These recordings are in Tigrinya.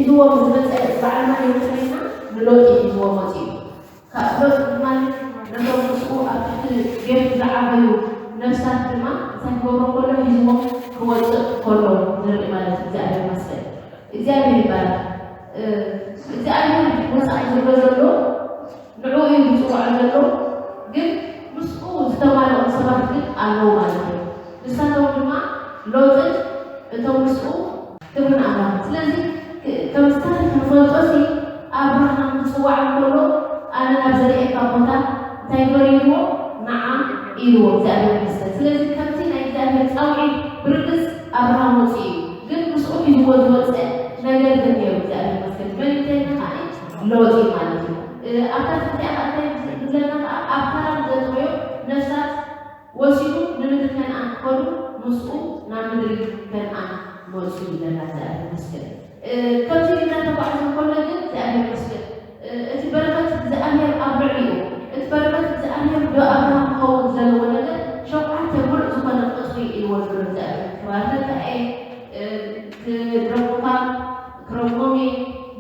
ሒዝዎም ዝመፀ በዓል ማን እዩ እንተበልና ንሎጥ እዩ ሒዝዎም ወፂኡ። ካብ ሎጥ ድማ ነቶም ምስኡ ኣብ ትሕቲ ቤቱ ዝዓበዩ ነፍሳት ድማ እንታይ ክገብሮ ከሎ ሒዝዎም ክወፅእ ከሎ ንርኢ ማለት እዩ። እግዚኣብሔር ይመስገን። እግዚኣብሔር ይባረክ። እግዚኣብሔር ውፃእ ዝብሎ ዘሎ ንዕኡ እዩ ዝፅውዖ ዘሎ፣ ግን ምስኡ ዝተማልኦም ሰባት ግን ኣለዉ ማለት እዩ። ንሳቶም ድማ ሎጥን እቶም ምስኡ ክብሪ ንኣምላኽ። ስለዚ ከም ታሪክ ንፈልጦ ሲ ኣብርሃም ክፅዋዕ እንከሎ ኣነ ናብ ዘርእየካ ቦታ እንታይ ግበር ኢልዎ ንዓ ኢልዎ እግዚኣብሔር ይመስገን። ስለዚ ከምቲ ናይ እግዚኣብሔር ፃውዒት ብርግፅ ኣብርሃም ወፂኡ እዩ። ግን ምስኡ ሒዝዎ ዝወፀ ነገር ግን ነይሩ እግዚኣብሔር ይመስገን። መን እንታይ ነኻኒ ለውጢ ማለት እዩ። ኣብታ ትሕቲኣ እንታይ ዝብለና ከዓ ኣብ ካራን ዘጥረዮ ነፍሳት ወሲዱ ንምድሪ ከነኣን ክኸዱ ምስኡ ናብ ምድሪ ከነኣን መፁ ይብለና እግዚኣብሔር ይመስገን። ከምዚ እንዳተጓዕዘ ከሎ ግን እግዚኣብሔር ይመስገን እቲ በረከት እግዚኣብሔር ኣብ ልዕሊኡ እቲ በረከት እግዚኣብሔር ብኣብርሃም ክኸውን ዘለዎ ነገር ሸውዓተ ሙሉእ ዝኾነ ቅፅሪ ኢልዎ ዝብሎ እግዚኣብሔር ክባርኸካ እየ ክረግሙካ ክረግሞም እየ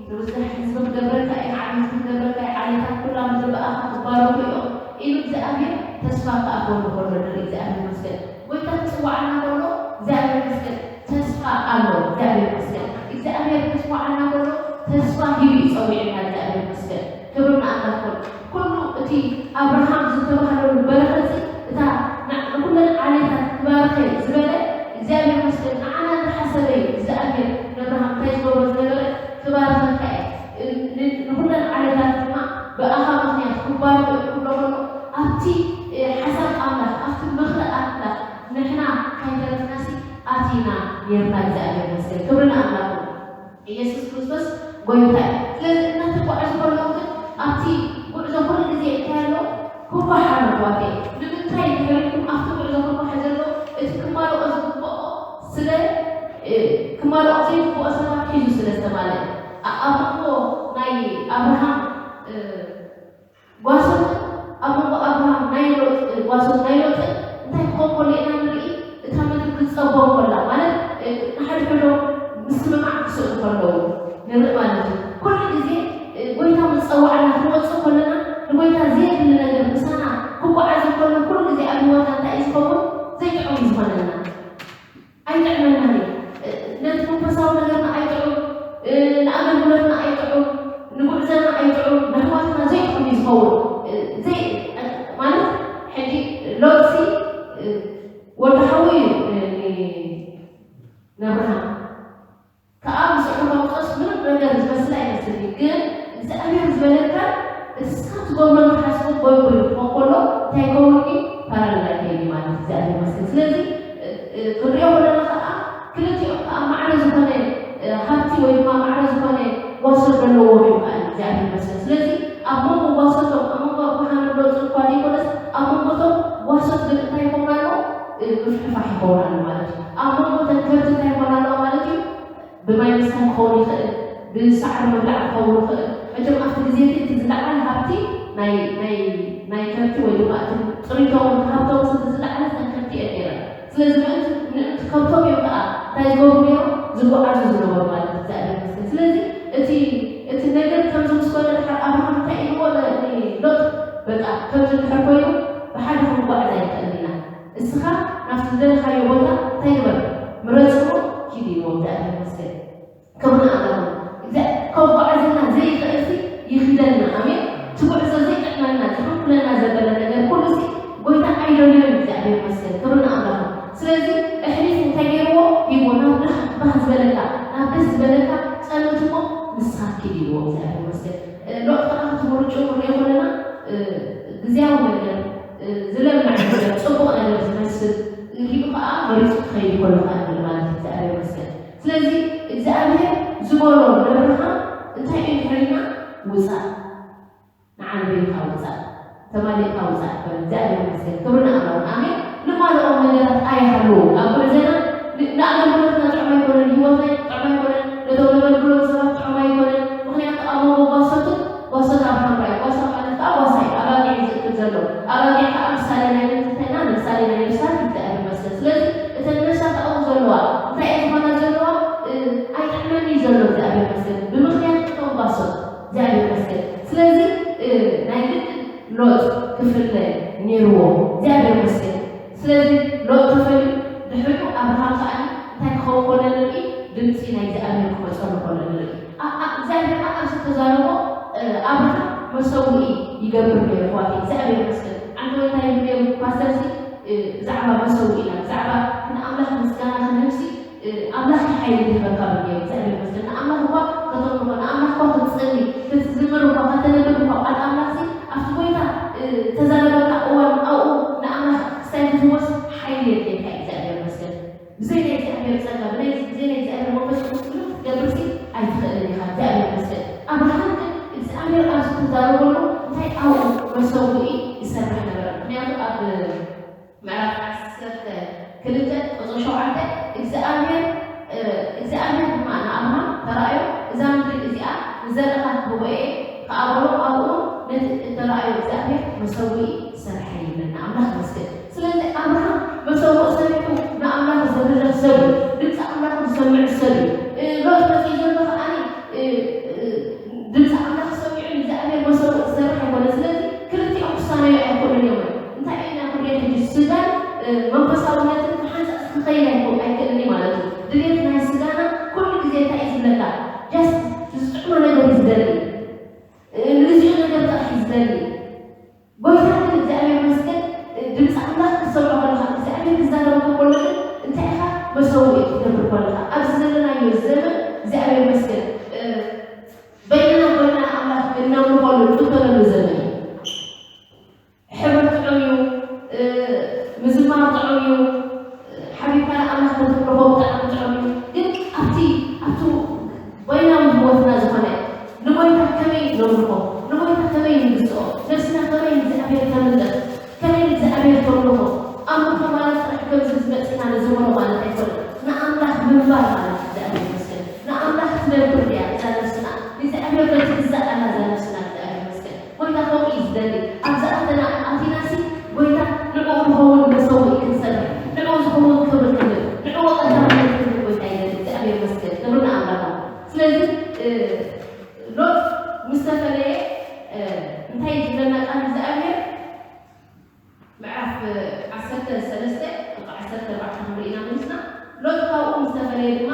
ንብዝሕ ህዝቢ ክገብረካ እየ ንዓበይቲ ክገብረካ እየ ዓሌታት ኩላ ምድሪ ብኣኻ ክባረኩ እዮም ኢሉ እግዚኣብሔር ተስፋ ክኣትወሉ ከሎ ንርኢ እግዚኣብሔር ይመስገን። ጎይታ ክፅዋዓና ከሎ እግዚኣብሔር ይመስገን ተስፋ ኣሎ። እግዚኣብሔር ይመስገን። እግዚኣብሔር ክፅዋዓና ከሎ ተስፋ ሂቡ ይፀዊዕና እግዚኣብሔር ይመስገን። ክብሪ ንኣምላኽ ኩሉ እቲ ኣብርሃም ዝተባህለሉ በረኸት እታ ንኩለን ዓሌታት ክባርኸ ዝበለ እግዚኣብሔር ይመስገን ንዓና ዝሓሰበ እዩ እግዚኣብሔር ንኣብርሃም እንታይ ዝገብሮ ዝነበረ ክባርኸካ እየ ንኩለን ዓሌታት ድማ ብኣኻ ምክንያት ክባርኹ እዮም ክብሎ ከሎ ኣብቲ ሓሳብ ኣምላኽ ኣብቲ ምኽሪ ኣምላኽ ንሕና ካይተረፍናሲ ኣቲና ነርና እግዚኣብሔር ይመስገን ክብሪ ንኣምላኽ ኢየሱስ ክርስቶስ ጎይታ እዩ። ስለዚ እናተጓዕዙ ከለዉ ግን ኣብቲ ጉዕዞ ኩሉ ግዜ እንታይ ኣሎ? ክጓሓ ኣሎ ኣሕዋተይ። ንምንታይ ድሕሪኩም ኣብቲ ጉዕዞ ክጓሓ ዘሎ እቲ ክማልኦ ዝግብኦ ስለ ክማልኦ ዘይግብኦ ሰባት ሒዙ ስለ ዝተማልአ ኣብ መንጎ ናይ ኣብርሃም ጓሶት ኣብ መንጎ ኣብርሃም ናይ ሎጥ ጓሶት ናይ ሎጥን እንታይ ክኾን ከሎ ኢና ንርኢ እታ ምድሪ ክትፀቦ ከላ ማለት ንሓድሕዶም ምስምማዕ ክስእኑ ከለዉ ንርኢ ማለት እዩ ኩሉ ግዜ ጎይታ ምስ ፀዋዕና ክንወፅእ ከለና ንጎይታ ዘየድሊ ነገር ምሳና ክጓዓዝ ከሎ ኩሉ ግዜ ኣብ ህይወትና እንታይ እዩ ዝኸውን ዘይጥዑም እዩ ዝኾነና ኣይጥዕመናን እዩ። ነቲ መንፈሳዊ ነገርና ኣይጥዑም፣ ንኣገልግሎትና ኣይጥዑም፣ ንጉዕዘና ኣይጥዑም፣ ንኣሕዋትና ዘይጥዑም እዩ ዝኸውን። ዘይ ማለት ሕጂ ሎጥሲ ወዲ ሓዉ እዩ ንኣብርሃም ከዓ ምስዑ ከውፅኦስ ምንም ነገር ዝመስል ኣይመስልን ግን እግዚኣብሔር ዝበለካ እስካ ትገብሮ ትሓስቡ ጎይ ጎይ ክኾን ከሎ እንታይ ይኸውን እዩ ፓራላል ኣይከይድ ማለት እግዚኣብሔር ይመስገን ስለዚ ክንሪኦ ከለና ከዓ ክልቲኦም ከዓ ማዕረ ዝኾነ ሃብቲ ወይ ድማ ማዕረ ዝኾነ ዋሶ ዘለዎ ሪኡ ከዓ እግዚኣብሔር ይመስገን ስለዚ ኣብ መንጎ ዋሶቶም ኣብ መንጎ ኣብርሃምን ሎጥን እኳ ዘይኮነስ ኣብ መንጎቶም ዋሶት ግን እንታይ ይኸውን ኣሎ ምፍሕፋሕ ይኸውን ኣሎ ማለት እዩ ኣብ መንጎ ተንከርቲ እንታይ ይኾን ኣለዋ ማለት እዩ ብማይ ምስታይ ክኸውን ይኽእል፣ ብሳዕሪ ምብላዕ ክኸውን ይኽእል። መቸም ኣብቲ ግዜ እቲ እቲ ዝለዓለ ሃብቲ ናይ ናይ ናይ ከብቲ ወይ ድማ እቲ ጥሪቶም እቲ ሃብቶም እቲ ዝለዓለ እተን ከብቲ እየን ነይረን። ስለዚ ምእንቲ ምእንቲ ከብቶም እዮም ከዓ እንታይ ዝገብሩ ነይሮም ዝጓዓዙ ዝነበሩ ማለት እዩ እግዚኣብሔር ይመስገን። ስለዚ እቲ እቲ ነገር ከምዚ ምስ ኮነ ድሓር ኣብርሃም እንታይ ኢልዎ ንሎጥ በቃ ከምዚ ድሕር ኮይኑ ብሓደ ክንጓዓዝ ኣይንኽእልን ኢና። እስኻ ናብቲ ዝደለኻዮ ቦታ እንታይ ግበር ምረጽዎ ኪድ ኢልዎ እግዚኣብሔር ይመስገን። ክብሪ ንኣምላኽ ይኹን። ከጓዕዘና ዘይኽእልሲ ይኽደና። ኣሜን። እቲ ጉዕዞ ዘይጥዕመና ዝሕንኩለና ዘበለ ነገር ኩሉሲ ጎይታ ኣይደልዮን እግዚኣብሔር ይመስገን። ክብሪ ንኣምላኽ። ስለዚ እሕሊፉ እንታይ ገይርዎ ሂቦ ናብ ደስ ባህ ዝበለካ ናብ ደስ ዝበለካ ጸሎት እሞ ንስኻ ኪድ ኢልዎ እግዚኣብሔር ይመስገን። ሎጥ ከዓ እቲ ምርጭኡ ክንሪኦ ከለና ግዝያዊ ነገር ዝለምዕ ነገር ፅቡቕ ነገር ዝመስል ሪኡ ከዓ መሪፁ ክኸይድ ከሎ ከዓ ንርኢ ማለት እዩ እግዚኣብሔር ይመስገን። ስለዚ እግዚኣብሔር ዝበሎ ነብርሃ እንታይ እዩ ድሕሪና ውፃእ ንዓንበይካ ውፃእ ተማሊእካ ውፃእ በል እግዚኣብሔር ይመስገን ክብሪ ንኣምላኽ ኣሜን ንማልኦም ነገራት ኣይሃለዉ ኣብ ጉዕዘና ንኣገልግሎትና ጥዑም ኣይኮነን ህይወትና ጥዑም ኣይኮነን ነቶም ነገልግሎም ሰባት ጥዑም ኣይኮነን ምክንያቱ ኣብ መንጎ ጓሶትን ጓሶት ኣብርሃም ራእዩ ጓሳ ማለት ከዓ ጓሳ እዩ ኣባጊዕ እዩ ዝእክብ ዘሎ ኣባጊዕ ከዓ ምሳሌ ናይ ምንትንታይና ምሳሌ ናይ ነብሳት እግዚኣብሔር ይመስገን ስለዚ እተን ነብሳት ኣብኡ ዘለዋ እንታይ እየ ዝኾና ዘለዋ ኣይጥዕመኒ እዩ ዘሎ እግዚኣብሔር ይመስገን ሎጥ ክፍለ ነይርዎ። እግዚኣብሔር ይመስገን። ስለዚ ሎጥ ተፈልዩ ድሕሪኡ ኣብርሃም ከኣ እንታይ ክኸውን ኮነ ንርኢ? ድምፂ ናይ እግዚኣብሔር ክመፀሉ ኮነ ንርኢ። እግዚኣብሔር ኣብዚ ተዛረቦ ኣብርሃም መሰውኢ ይገብር ነይሩ። ኣሕዋተይ እግዚኣብሔር ይመስገን። ዓንተ እንታይ ይብል ነይሩ ፓስተርሲ? ብዛዕባ መሰውኢና ብዛዕባ ንኣምላኽ ምስጋና ክንህብሲ ኣምላኽ ሓይሊ ይህበካ ብልዮ እግዚኣብሔር ይመስገን። ንኣምላኽ እኳ ከተምልኾ ንኣምላኽ እኳ ክትፅሊ ክትዝምር እኳ ከተነብብ እኳ ቃል ኣምላኽሲ ኣብቲ ጎይታ ተዛረበካ እዋን ኣብኡ ንኣምላኽ ክሳይ ክትወስ ሓይሊ የድልየካ እዩ እግዚኣብሔር ይመስገን። ብዘይ ናይ እግዚኣብሔር ጸጋ ብዘይ ናይ እግዚኣብሔር መንፈስ ቅዱስ ምንም ክትገብርሲ ኣይትኽእልን ኢኻ እግዚኣብሔር ይመስገን። ኣብርሃም ግን እግዚኣብሔር ኣብ ዝተዛረበሉ እንታይ ኣብኡ መሰውኢ ይሰርሕ ነበረ። ምክንያቱ ኣብ ምዕራፍ ዓሰርተ ክልተ ቁፅሪ ሸውዓተ እግዚኣብሔር እግዚኣብሔር ድማ ንኣብርሃም ተራእዮ እዛ ምድሪ እዚኣ ንዘርእኻ ክህቦ እየ ከኣ በሎ ኣብኡ ነቲ እተራእዮ እግዚኣብሔር መሰውኢ ሰርሐ ይብለና ኣምላኽ መስገን ስለዚ ኣብርሃም መሰውእ ሰሪሑ ንኣምላኽ ዘምልኽ ሰብ እዩ ድምፂ ኣምላኽ ዝሰምዕ ሰብ እዩ ሎጥ መፅኡ ዘሎ ከዓኒ ድምፂ ኣምላኽ ሰሚዑ እግዚኣብሔር መሰውእ ዝሰርሕ ኣይኮነ ስለዚ ክልቲኦም ክሳነዩ ኣይክእሉን እዮም እንታይ ኢና ክንሪኦ ሕጂ ስጋን መንፈሳውነትን ክሓንፀፅ ክኸይድ ኣይክእልን እዩ ማለት እዩ ድሌት ናይ ስጋና ኩሉ ግዜ እንታይ እዩ ዝብለካ ጃስት ዝጥዕሞ ነገር እዩ ዝደሊ ንግዚኡ ነገር ጥራሕ እዩ ዝደሊ ጎይታ ግን እግዚኣብሔር መስገን ድምፂ ኣምላኽ ክትሰምዖ ከለኻ እግዚኣብሔር ክዛረበካ ከሎ ግን እንታይ ኢኻ መሰውኢ ክትገብር ከለኻ ኣብዚ ዘለናዮ ዘመን እግዚኣብሔር መስገን በይንና ኮይና ኣምላኽ እነምልኾሉ ንፍተነሉ ዘመን እዩ ሕብር ጥዑም እዩ ምዝማር ጥዑም እዩ ሓቢብካ ንኣምላኽ ከተምልኾ ብጣዕሚ ጥዑም እዩ ግን ኣብቲ ኣብቲ ኮይናዊ ህይወትና ዝኾነ ንጎይታ ከመይ ነምልኾ ንጎይታ ከመይ ንግዝኦ ነብስና ከመይ ንእግዚኣብሔር ተምልኽ ከመይ ንእግዚኣብሔር ተምልኾ ኣምልኾ ማለት ጥራሕ ከምዚ ዝመፅና ንዝምሮ ማለት ኣይኮነ ንኣምላኽ ምንባር ማለት እግዚኣብሔር ይመስገን ንኣምላኽ ትነብር ድያ እዛ ነብስና ንእግዚኣብሔር በትግዛእ ኣላ እዛ ነብስና እግዚኣብሔር ይመስገን ጎይታ ከምኡ እዩ ዝደሊ ኣብዝኣተና ኣቲናሲ ጎይታ ንዕኡ ዝኸውን መሰውኢ ክንሰርሕ ንዕኡ ዝኸውን ክብሪ ክንብ ንዕኡ ቀዳምነት ክንብ ጎይታ ይደሊ እግዚኣብሔር ይመስገን ክብሪ ንኣምላኽ ስለዚ ሎጥ ምስ ተፈለየ እንታይ እዩ ዝብለና ቃል እግዚኣብሔር ምዕራፍ ዓሰርተ ሰለስተ ቁፅሪ ዓሰርተ ኣርባዕተ ክንርኢ ኢና መሊስና ሎጥ ካብኡ ምስ ተፈለየ ድማ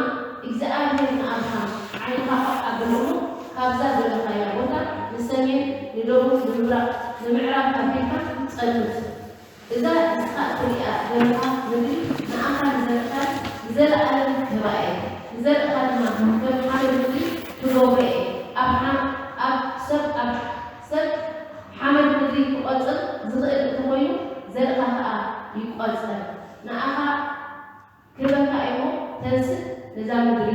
እግዚኣብሔር ንኣብርሃም ዓይንኻ ቋዕ ኣብልእሞ ካብዛ ዘለኻያ ቦታ ንሰሜን ንደቡብ ንምብራቕ ንምዕራብ ኣቢልካ ጸምት እዛ ንስኻ እትርእያ ዘለኻ ምድሪ ንኣኻ ንዘርእካ ንዘለኣለም ክህባ እየ ንዘርእካ ድማ ከም ሓመድ ምድሪ ክገብሮ እየ ኣብ ሰብ ኣብ ሰብ ሓመድ ምድሪ ክቆጽር ዝኽእል እንተኾይኑ ዘርእኻ ከኣ ይቆጸር። ንኣኻ ክህበካ እየ እሞ ተንስእ ነዛ ምድሪ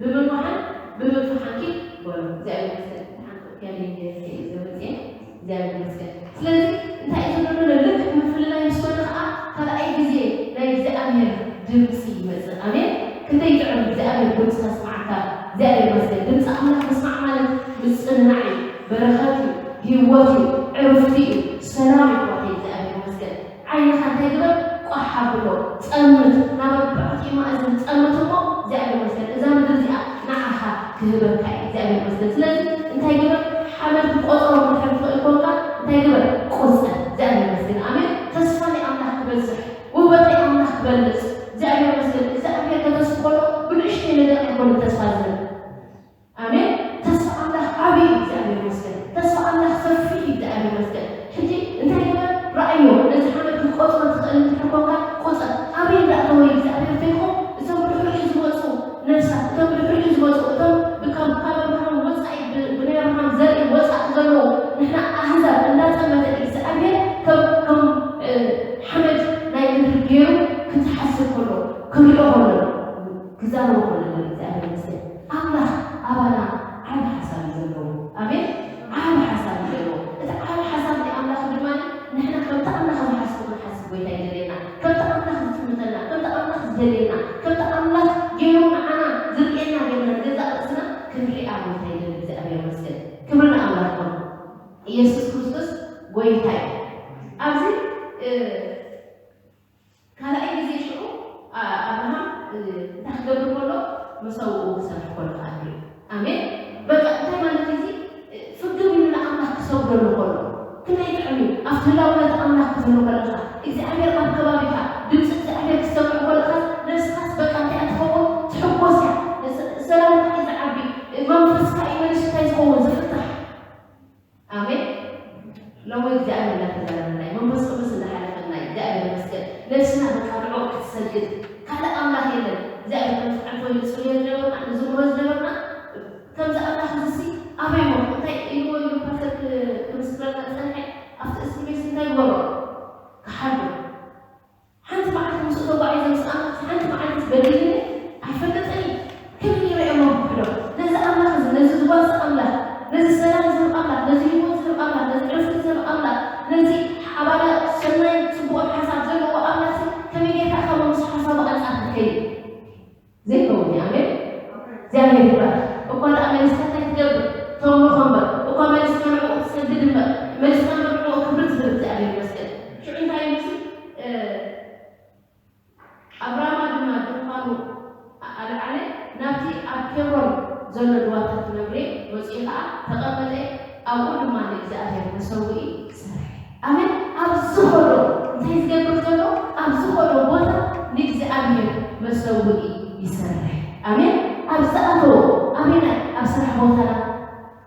ብምንዋሕን ብምግፋሕን ኪድ በሎ። እግዚኣብሔር ይመስገን። ሓንቲ ቁጥያ ደይነ እዩ ዘመፅኤ። እግዚኣብሔር ይመስገን። ስለዚ እንታይ እዩ ዘሎ ልክዕ ምፍልላይ ምስ ኮነ ከዓ ካልኣይ ግዜ ናይ እግዚኣብሔር ድምፂ ይመፅእ። ኣሜን። ክንደይ ጥዑም እግዚኣብሔር ድምፂ ከስማዓካ እግዚኣብሔር ይመስገን። ድምፂ ኣምላኽ ምስማዕ ማለት ምፅንናዕ እዩ፣ በረኸት እዩ፣ ህይወት እዩ፣ ዕርፍቲ እዩ፣ ሰላም እዩ። ኣሕዋተይ እግዚኣብሔር ይመስገን። ዓይንኻ እንታይ ግበር? ቋሕ ኣብሎ፣ ፀምት፣ ናብ ኣርባዕቲኡ ማእዝን ፀምት እሞ እግዚኣብሔር ይመስገን። እዛ ምድሪ እዚኣ ንዓኻ ክህበካ እዩ እግዚኣብሔር ይመስገን። ስለዚ እንታይ ግበር? ሓመድ ክትቆፅሮ እንድሕር ትኽእል ኮንካ እንታይ ግበር? ቁፀር። እግዚኣብሔር ይመስገን። ኣሜን። ተስፋ ናይ ኣምላኽ ክበዝሕ ውበተይ ኣምላኽ ክበልፅ እግዚኣብሔር ይመስገን እግዚኣብሔር ከተስፍ ከሎ ብንእሽተይ ነገር ኣይኮነ ተስፋ ዝህብ ኣሜን ተስፋ ኣምላኽ ዓብዪ እዩ እግዚኣብሔር ይመስገን ተስፋ ኣምላኽ ሰፊሕ እዩ እግዚኣብሔር ይመስገን ሕጂ እንታይ ግበር ረኣዮ ነዚ ሓመድ ክትቆፅሮ ትኽእል እንድሕር ኮንካ ቁፀር ኣበይ እንዳእተወ እግዚኣብሔር ተይኮ እቶም ብድሕሪኡ ዝመፁ ነፍሳት እቶም ብድሕሪኡ ዝመፁ እቶም ካብ ካብ ኣብርሃም ወፃኢ ብናይ ኣብርሃም ዘርኢ ወፃኢ ዘለዉ ንሕና ኣህዛብ እንዳፀመተ እግዚኣብሔር ከም ከም ሓመድ ናይ ምድሪ ገይሩ ክትሓስብ ከሎ ክሪኦ ከሎ ክዛረቦ ከሎ እግዚኣብሔር ይመስገን ኣምላኽ ኣባና ዓቢ ሓሳብ እዩ ዘለዎ ኣሜን ዓቢ ሓሳብ እዩ ዘለዎ እቲ ዓቢ ሓሳብ ናይ ኣምላኽ ድማ ንሕና ከምቲ ኣምላኽ ዝሓስቡ ክንሓስብ ጎይታ ይደልየና ከምቲ ኣምላኽ ዝጥምተና ከምቲ ኣምላኽ ዝደልየና ከምቲ ኣምላኽ ገይሩ ንዓና ዝርእየና ገርና ንገዛእ ርእስና ክንሪኣ ጎይታ ይደል እግዚኣብሔር ይመስገን ክብሪ ንኣምላኽ ኢየሱስ ክርስቶስ ጎይታ እዩ ኣብዚ ካልኣይ ግዜ ሽዑ ኣብርሃም እንታይ ክገብር ከሎ መሰውኡ ክሰርሕ ከሎ ከኣሉ ኣሜን በቃ እንታይ ማለት እዚ ፍግም ክትብሉ ከለኻ እግዚኣብሔር ኣብ ከባቢኻ ድምፂ እግዚኣብሔር ክትሰምዕ ከለኻስ ነብስኻስ በቃ እንታይ እያ ትኸውን? ትሕጎስ እያ። ሰላምካ እዩ ዝዓቢ። መንፈስካ እዩ መሊሱ እንታይ ዝኸውን? ዝፍታሕ። ኣሜን። ሎሚ እግዚኣብሔር እናተዛረበና እዩ። መንፈስ ቅዱስ እናሓለፈና እዩ። እግዚኣብሔር ይመስገን። ነብስና በቃ ንዕኡ ክትሰግድ ካልእ ኣምላኽ የለን። እግዚኣብሔር ከም ዝዓርፎ ንፅልዮ ዝነበርና ንዝምሮ ዝነበርና ከምዚ ኣምላኽ እዚ ሲ ኣበይ ሞ እንታይ ኢልዎ ኢሉ ፓስተር ክ- ክምስክረና ዝፀንሐ ኣብቲ እስኪ ቤት እንታይ ይበሎ ክሓዱ ሓንቲ መዓልቲ ምስኡ ተጓዒዘ ምስ ኣምላኽ ሓንቲ መዓልቲ በዲልኒ ኣይፈልጥን እዩ። ከመይ ይረእዮ መብክሕዶ ነዚ ኣምላኽ እዚ ነዚ ዝዋስእ ኣምላኽ ነዚ ሰላም ዝህብ ኣምላኽ ነዚ ህይወት ዝህብ ኣምላኽ ነዚ ዕረፍቲ ዝህብ ኣምላኽ ነዚ ኣባለ ሰናይ ፅቡቕ ሓሳብ ዘለዎ ኣምላኽ ከመይ ጌርካ ካብ ምስ ሓሳቡ ኣንጻር ክትከይድ ዘይከውን እዩ። ኣሜን። እግዚኣብሔር ይባረክ። እኳ ደኣ መሊስካ እንታይ ትገብር ተምልኾ እምበር እኳ መሊስካ ንዕኡ ትሰግድ እምበር መሊስካ እምበር ንዕኡ ክብሪ ትህብ እግዚኣብሔር ይመስገን። ሽዑ እንታይ ኢሉ ሲ ኣብራማ ድማ ድንኳኑ ኣልዓለ ናብቲ ኣብ ኬብሮን ዘሎ ድዋታት መምሬ መፅኡ ከዓ ተቐመጠ። ኣብኡ ድማ ንእግዚኣብሔር መሰውኢ ሰርሐ። ኣሜን። ኣብ ዝኸዶ እንታይ ዝገብር ዘሎ ኣብ ዝኸዶ ቦታ ንእግዚኣብሔር መሰውኢ ይሰርሕ። ኣሜን። ኣብ ዝኣተዎ ኣበይና ኣብ ስራሕ ቦታና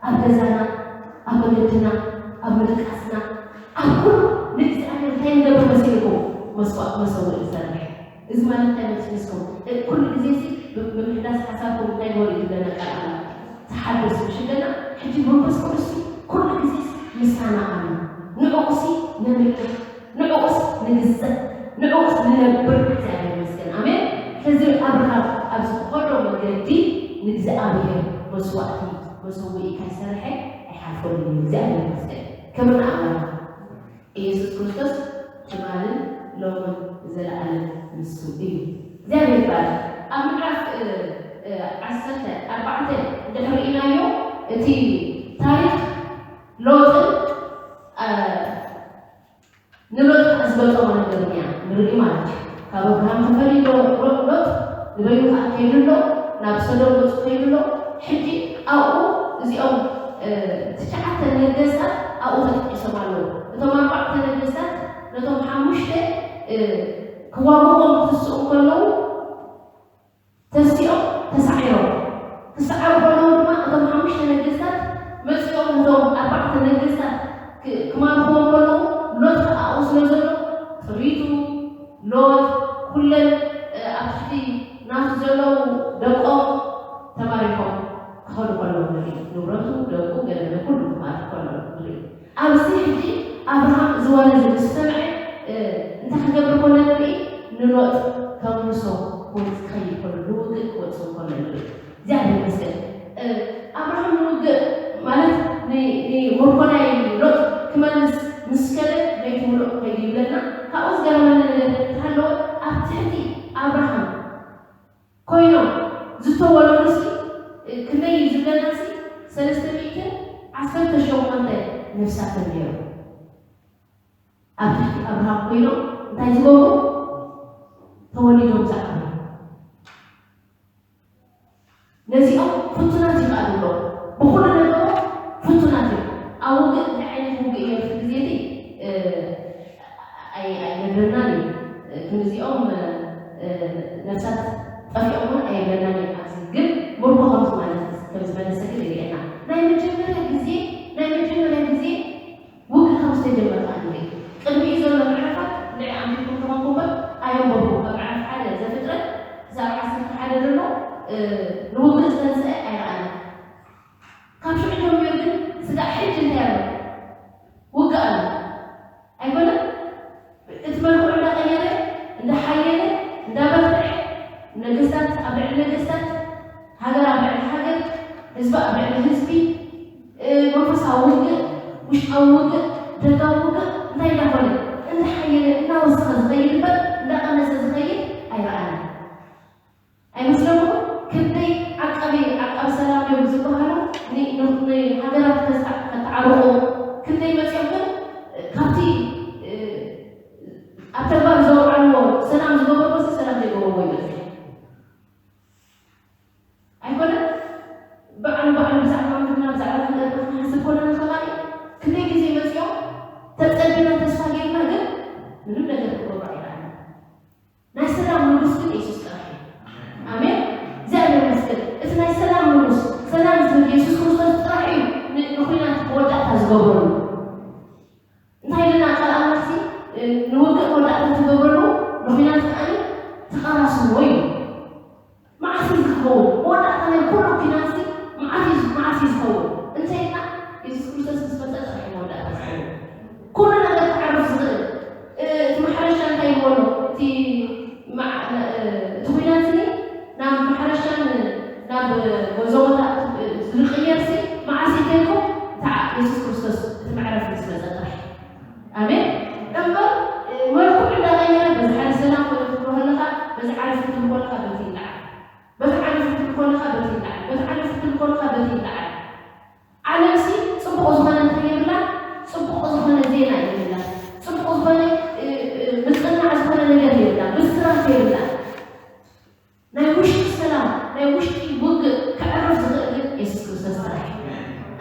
ኣብ ገዛና ኣብ መገድና ኣብ ምድቃስና ኣብ ኩሉ ንእግዚኣብሔር እንታይ ንገብር መሲልኩም መስዋዕት መሰውኢ ይሰርሕ። እዚ ማለት እንታይ መሲልኩም ኩሉ ግዜ ሲ ብምሕዳስ ሓሳብኩም እንታይ ወሪ ዝብለና ቃል ኣላ ተሓደሱ ሽገና ሕጂ መንፈስ ቅዱስ ኩሉ ግዜ ምሳና ኣሎ ንዕኡሲ ነምልኽ ንዕኡስ ንግዛእ ንዕኡስ ንነብር እግዚኣብሔር ይመስገን ኣሜን። ስለዚ ኣብርሃም ኣብ ዝኸዶ መገዲ ንእግዚኣብሔር መስዋዕቲ መሰውኢ ከይሰርሐ ኣይሓልፈሉን እዩ እግዚኣብሔር ይመስገን። ክብሪ ንኣምላኽ። ኢየሱስ ክርስቶስ ትማልን ሎምን ንዘለኣለም ንሱ እዩ። እግዚኣብሔር ይባረክ። ኣብ ምዕራፍ ዓሰርተ ኣርባዕተ እንድሕር ርኢናዮ እቲ ታሪክ ሎጥን ንሎጥ ከዓ ዝገጠሞ ነገር እያ ንርኢ ማለት እዩ። ካብ ኣብርሃም ተፈልዩ ሎጥ ንበይኑ ከዓ ከይዱ ኣሎ ናብ ሰዶም ገፁ ከይዱ ኣሎ። ሕጂ ኣብኡ እዚኦም ትሽዓተ ነገስታት ኣብኡ ተጠቂሶም ኣለዉ። እቶም ኣርባዕተ ነገስታት ነቶም ሓሙሽተ ክዋግኦም ክትስኡ ከለዉ ተሲኦም ተሳዒሮም ክሰዓሩ ከለዉ ድማ እቶም ሓሙሽተ ነገስታት መፂኦም ነቶም ኣርባዕተ ነገስታት ክማርኽዎም ከለዉ ሎጥ ከዓ ኣብኡ ስለ ዘሎ ጥሪቱ ሎጥ ኩለን ኣብ ትሕቲ ናቱ ዘለዉ ደቆም ተማሪኾም ክኸዱ ከለዉ ንርኢ። ንብረቱ ደቁ ገለለ ኩሉ ክማርኽ ከሎ ንርኢ። ኣብዚ ሕጂ ኣብርሃም እዚ ወረ እዚ ምስ ሰምዐ እንታይ ክገብር ኮነ ንርኢ? ንሎጥ ከምልሶ ክወፅ ክኸይድ ከሎ ንውግእ ክወፅእ ከሎ ንርኢ። እግዚኣብሔር ይመስገን። ኣብርሃም ንውግእ ማለት ንምርኮናይ ሎጥ ክመልስ ምስ ከደ በይቲ ምሉእ ክኸይድ ይብለና። ካብኡ ዝገረመኒ ነገር እንተሃለወ ኣብ ትሕቲ ኣብርሃም ኮይኖም ዝተወለዱ ሲ ክንደይ እዩ ዝብለና ሲ ሰለስተ ሚእትን ዓሰርተ ሸሞንተ ነፍሳት እዮም ነይሮም። ኣብ ትሕቲ ኣብርሃም ኮይኖም እንታይ ዝገብሩ ተወሊዶም ዝዓበዩ ነዚኦም ፍቱናት ይባሉ ኣለዉ። ብኩሉ ነገሮም ፍቱናት እዮም። ኣብ ውግእ እንታይ ዓይነት ውግእ እዮም እቲ ግዜ እቲ ኣይነግረናን እዩ። ክንዚኦም ነፍሳት ጠፊኦም እውን ኣይብለናን እዩ። ኣብዚ ግን ምርኮ ከምዚ ማለት ከምዝመለሰ ግን ይርእየና። ናይ መጀመርያ ግዜ ናይ መጀመርያ ግዜ ውግእ ከም ዝተጀመረ ከዓ ንርኢ። ቅድሚኡ ዘሎ ምዕራፋት ንዕ ኣንቢብኩም ተኾንኩ እምበር ኣየንበብኩ። ካብ ምዕራፍ ሓደ ዘፍጥረት ክሳብ ዓሰርተ ሓደ ዘሎ ንውግእ ዝተንስአ ኣይረኣና። ካብ ሽዑ ጀሚሩ ግን ስጋዕ ሕጂ እንታይ ኣሎ? ውግእ ኣሎ። ኣይኮነን? እቲ መልክዑ እንዳቐየረ እንዳሓየለ እንዳበርትዐ ነገስታት ኣብ ልዕሊ ነገስታት ሃገር ኣብ ልዕሊ ሃገር ህዝቢ ኣብ ልዕሊ ህዝቢ መንፈሳዊ ውግእ ውሽጣዊ ውግእ ደጋዊ ውግእ እንታይ እንዳኾነ እንዳሓየለ እናወሰኸ ዝኸይድ እምበር እንዳቐነሰ ዝኸይድ ኣይረኣናን። ኣይመስለኩም? ክንደይ ዓቃቢ ዓቃቢ ሰላም እዮም ዝበሃሉ ንሃገራት ከተዓርቑ ክንደይ መፂኦም ግን ካብቲ ኣብ ተግባር ዘውዓልዎ ሰላም ዝገበርዎ ሰላም ዘይገበርዎ ይበዝሕ። ኣይኮነን? በዓል በዓል ብዛዕባ ምድርና ብዛዕባ ሃገርና ክንሓስብ ኮለና ከባቢ ክንደይ ግዜ መፂኦም ተፀቢና ተስፋ ጌርና ግን ትገብረሉ። እንታይ ኢልና ቃል ኣምላኽሲ? ንውግእ መወዳእታ ትገብረሉ፣ ንኹናት ከኣ ተቓላስዎ እዩ። መዓስ እዩ ዝኸውን? መወዳእታ ናይ ኩሉ ኲናትሲ መዓስ እዩ፣ መዓስ እዩ ዝኸውን? እንታይ ኢልና? የሱስ ክርስቶስ ምስ መጸ ጥራሕ እዩ መወዳእታ ዝኸውን። ኩሉ ነገር ክዓርፍ ዝኽእል። እ፣ እቲ ማሕረሻ እንታይ ይብሎ? እቲ መዓ-፣ እ፣ እቲ ኲናትሲ ናብ ማሕረሻን ናብ ጎዞ ቦታ ዝቕየርሲ መዓስ እዩ ተልኩም? እታ የሱስ ክርስቶስ እቲ መዕረፊ ምስ መጸ ጥራሕ። ኣሜን። እምበር፣ እ፣ መልክዑ እንዳቐየረ በዚ ሓደ ሰላም ክትብሎ ከለኻ፣ በዚ ዓረፍ ክትብል ከለኻ በቲ ይለዓል። በዚ ዓረፍ ክትብል ከለኻ በቲ ይለዓል። በዚ ዓረፍ ክትብል ከለኻ በቲ ይለዓል። ዓለምሲ ጽቡቕ ዝኾነ እንታይ የብላን? ጽቡቕ ዝኾነ ዜና የብላን። ጽቡቕ ዝኾነ፣ እ፣ እ፣ ምጽናዕ ዝኾነ ነገር የብላን። ብስራት የብላን። ናይ ውሽጢ ሰላም፣ ናይ ውሽጢ ውግእ ከዕርፍ ዝኽእል ግን የሱስ ክርስቶስ ጥራሕ እዩ።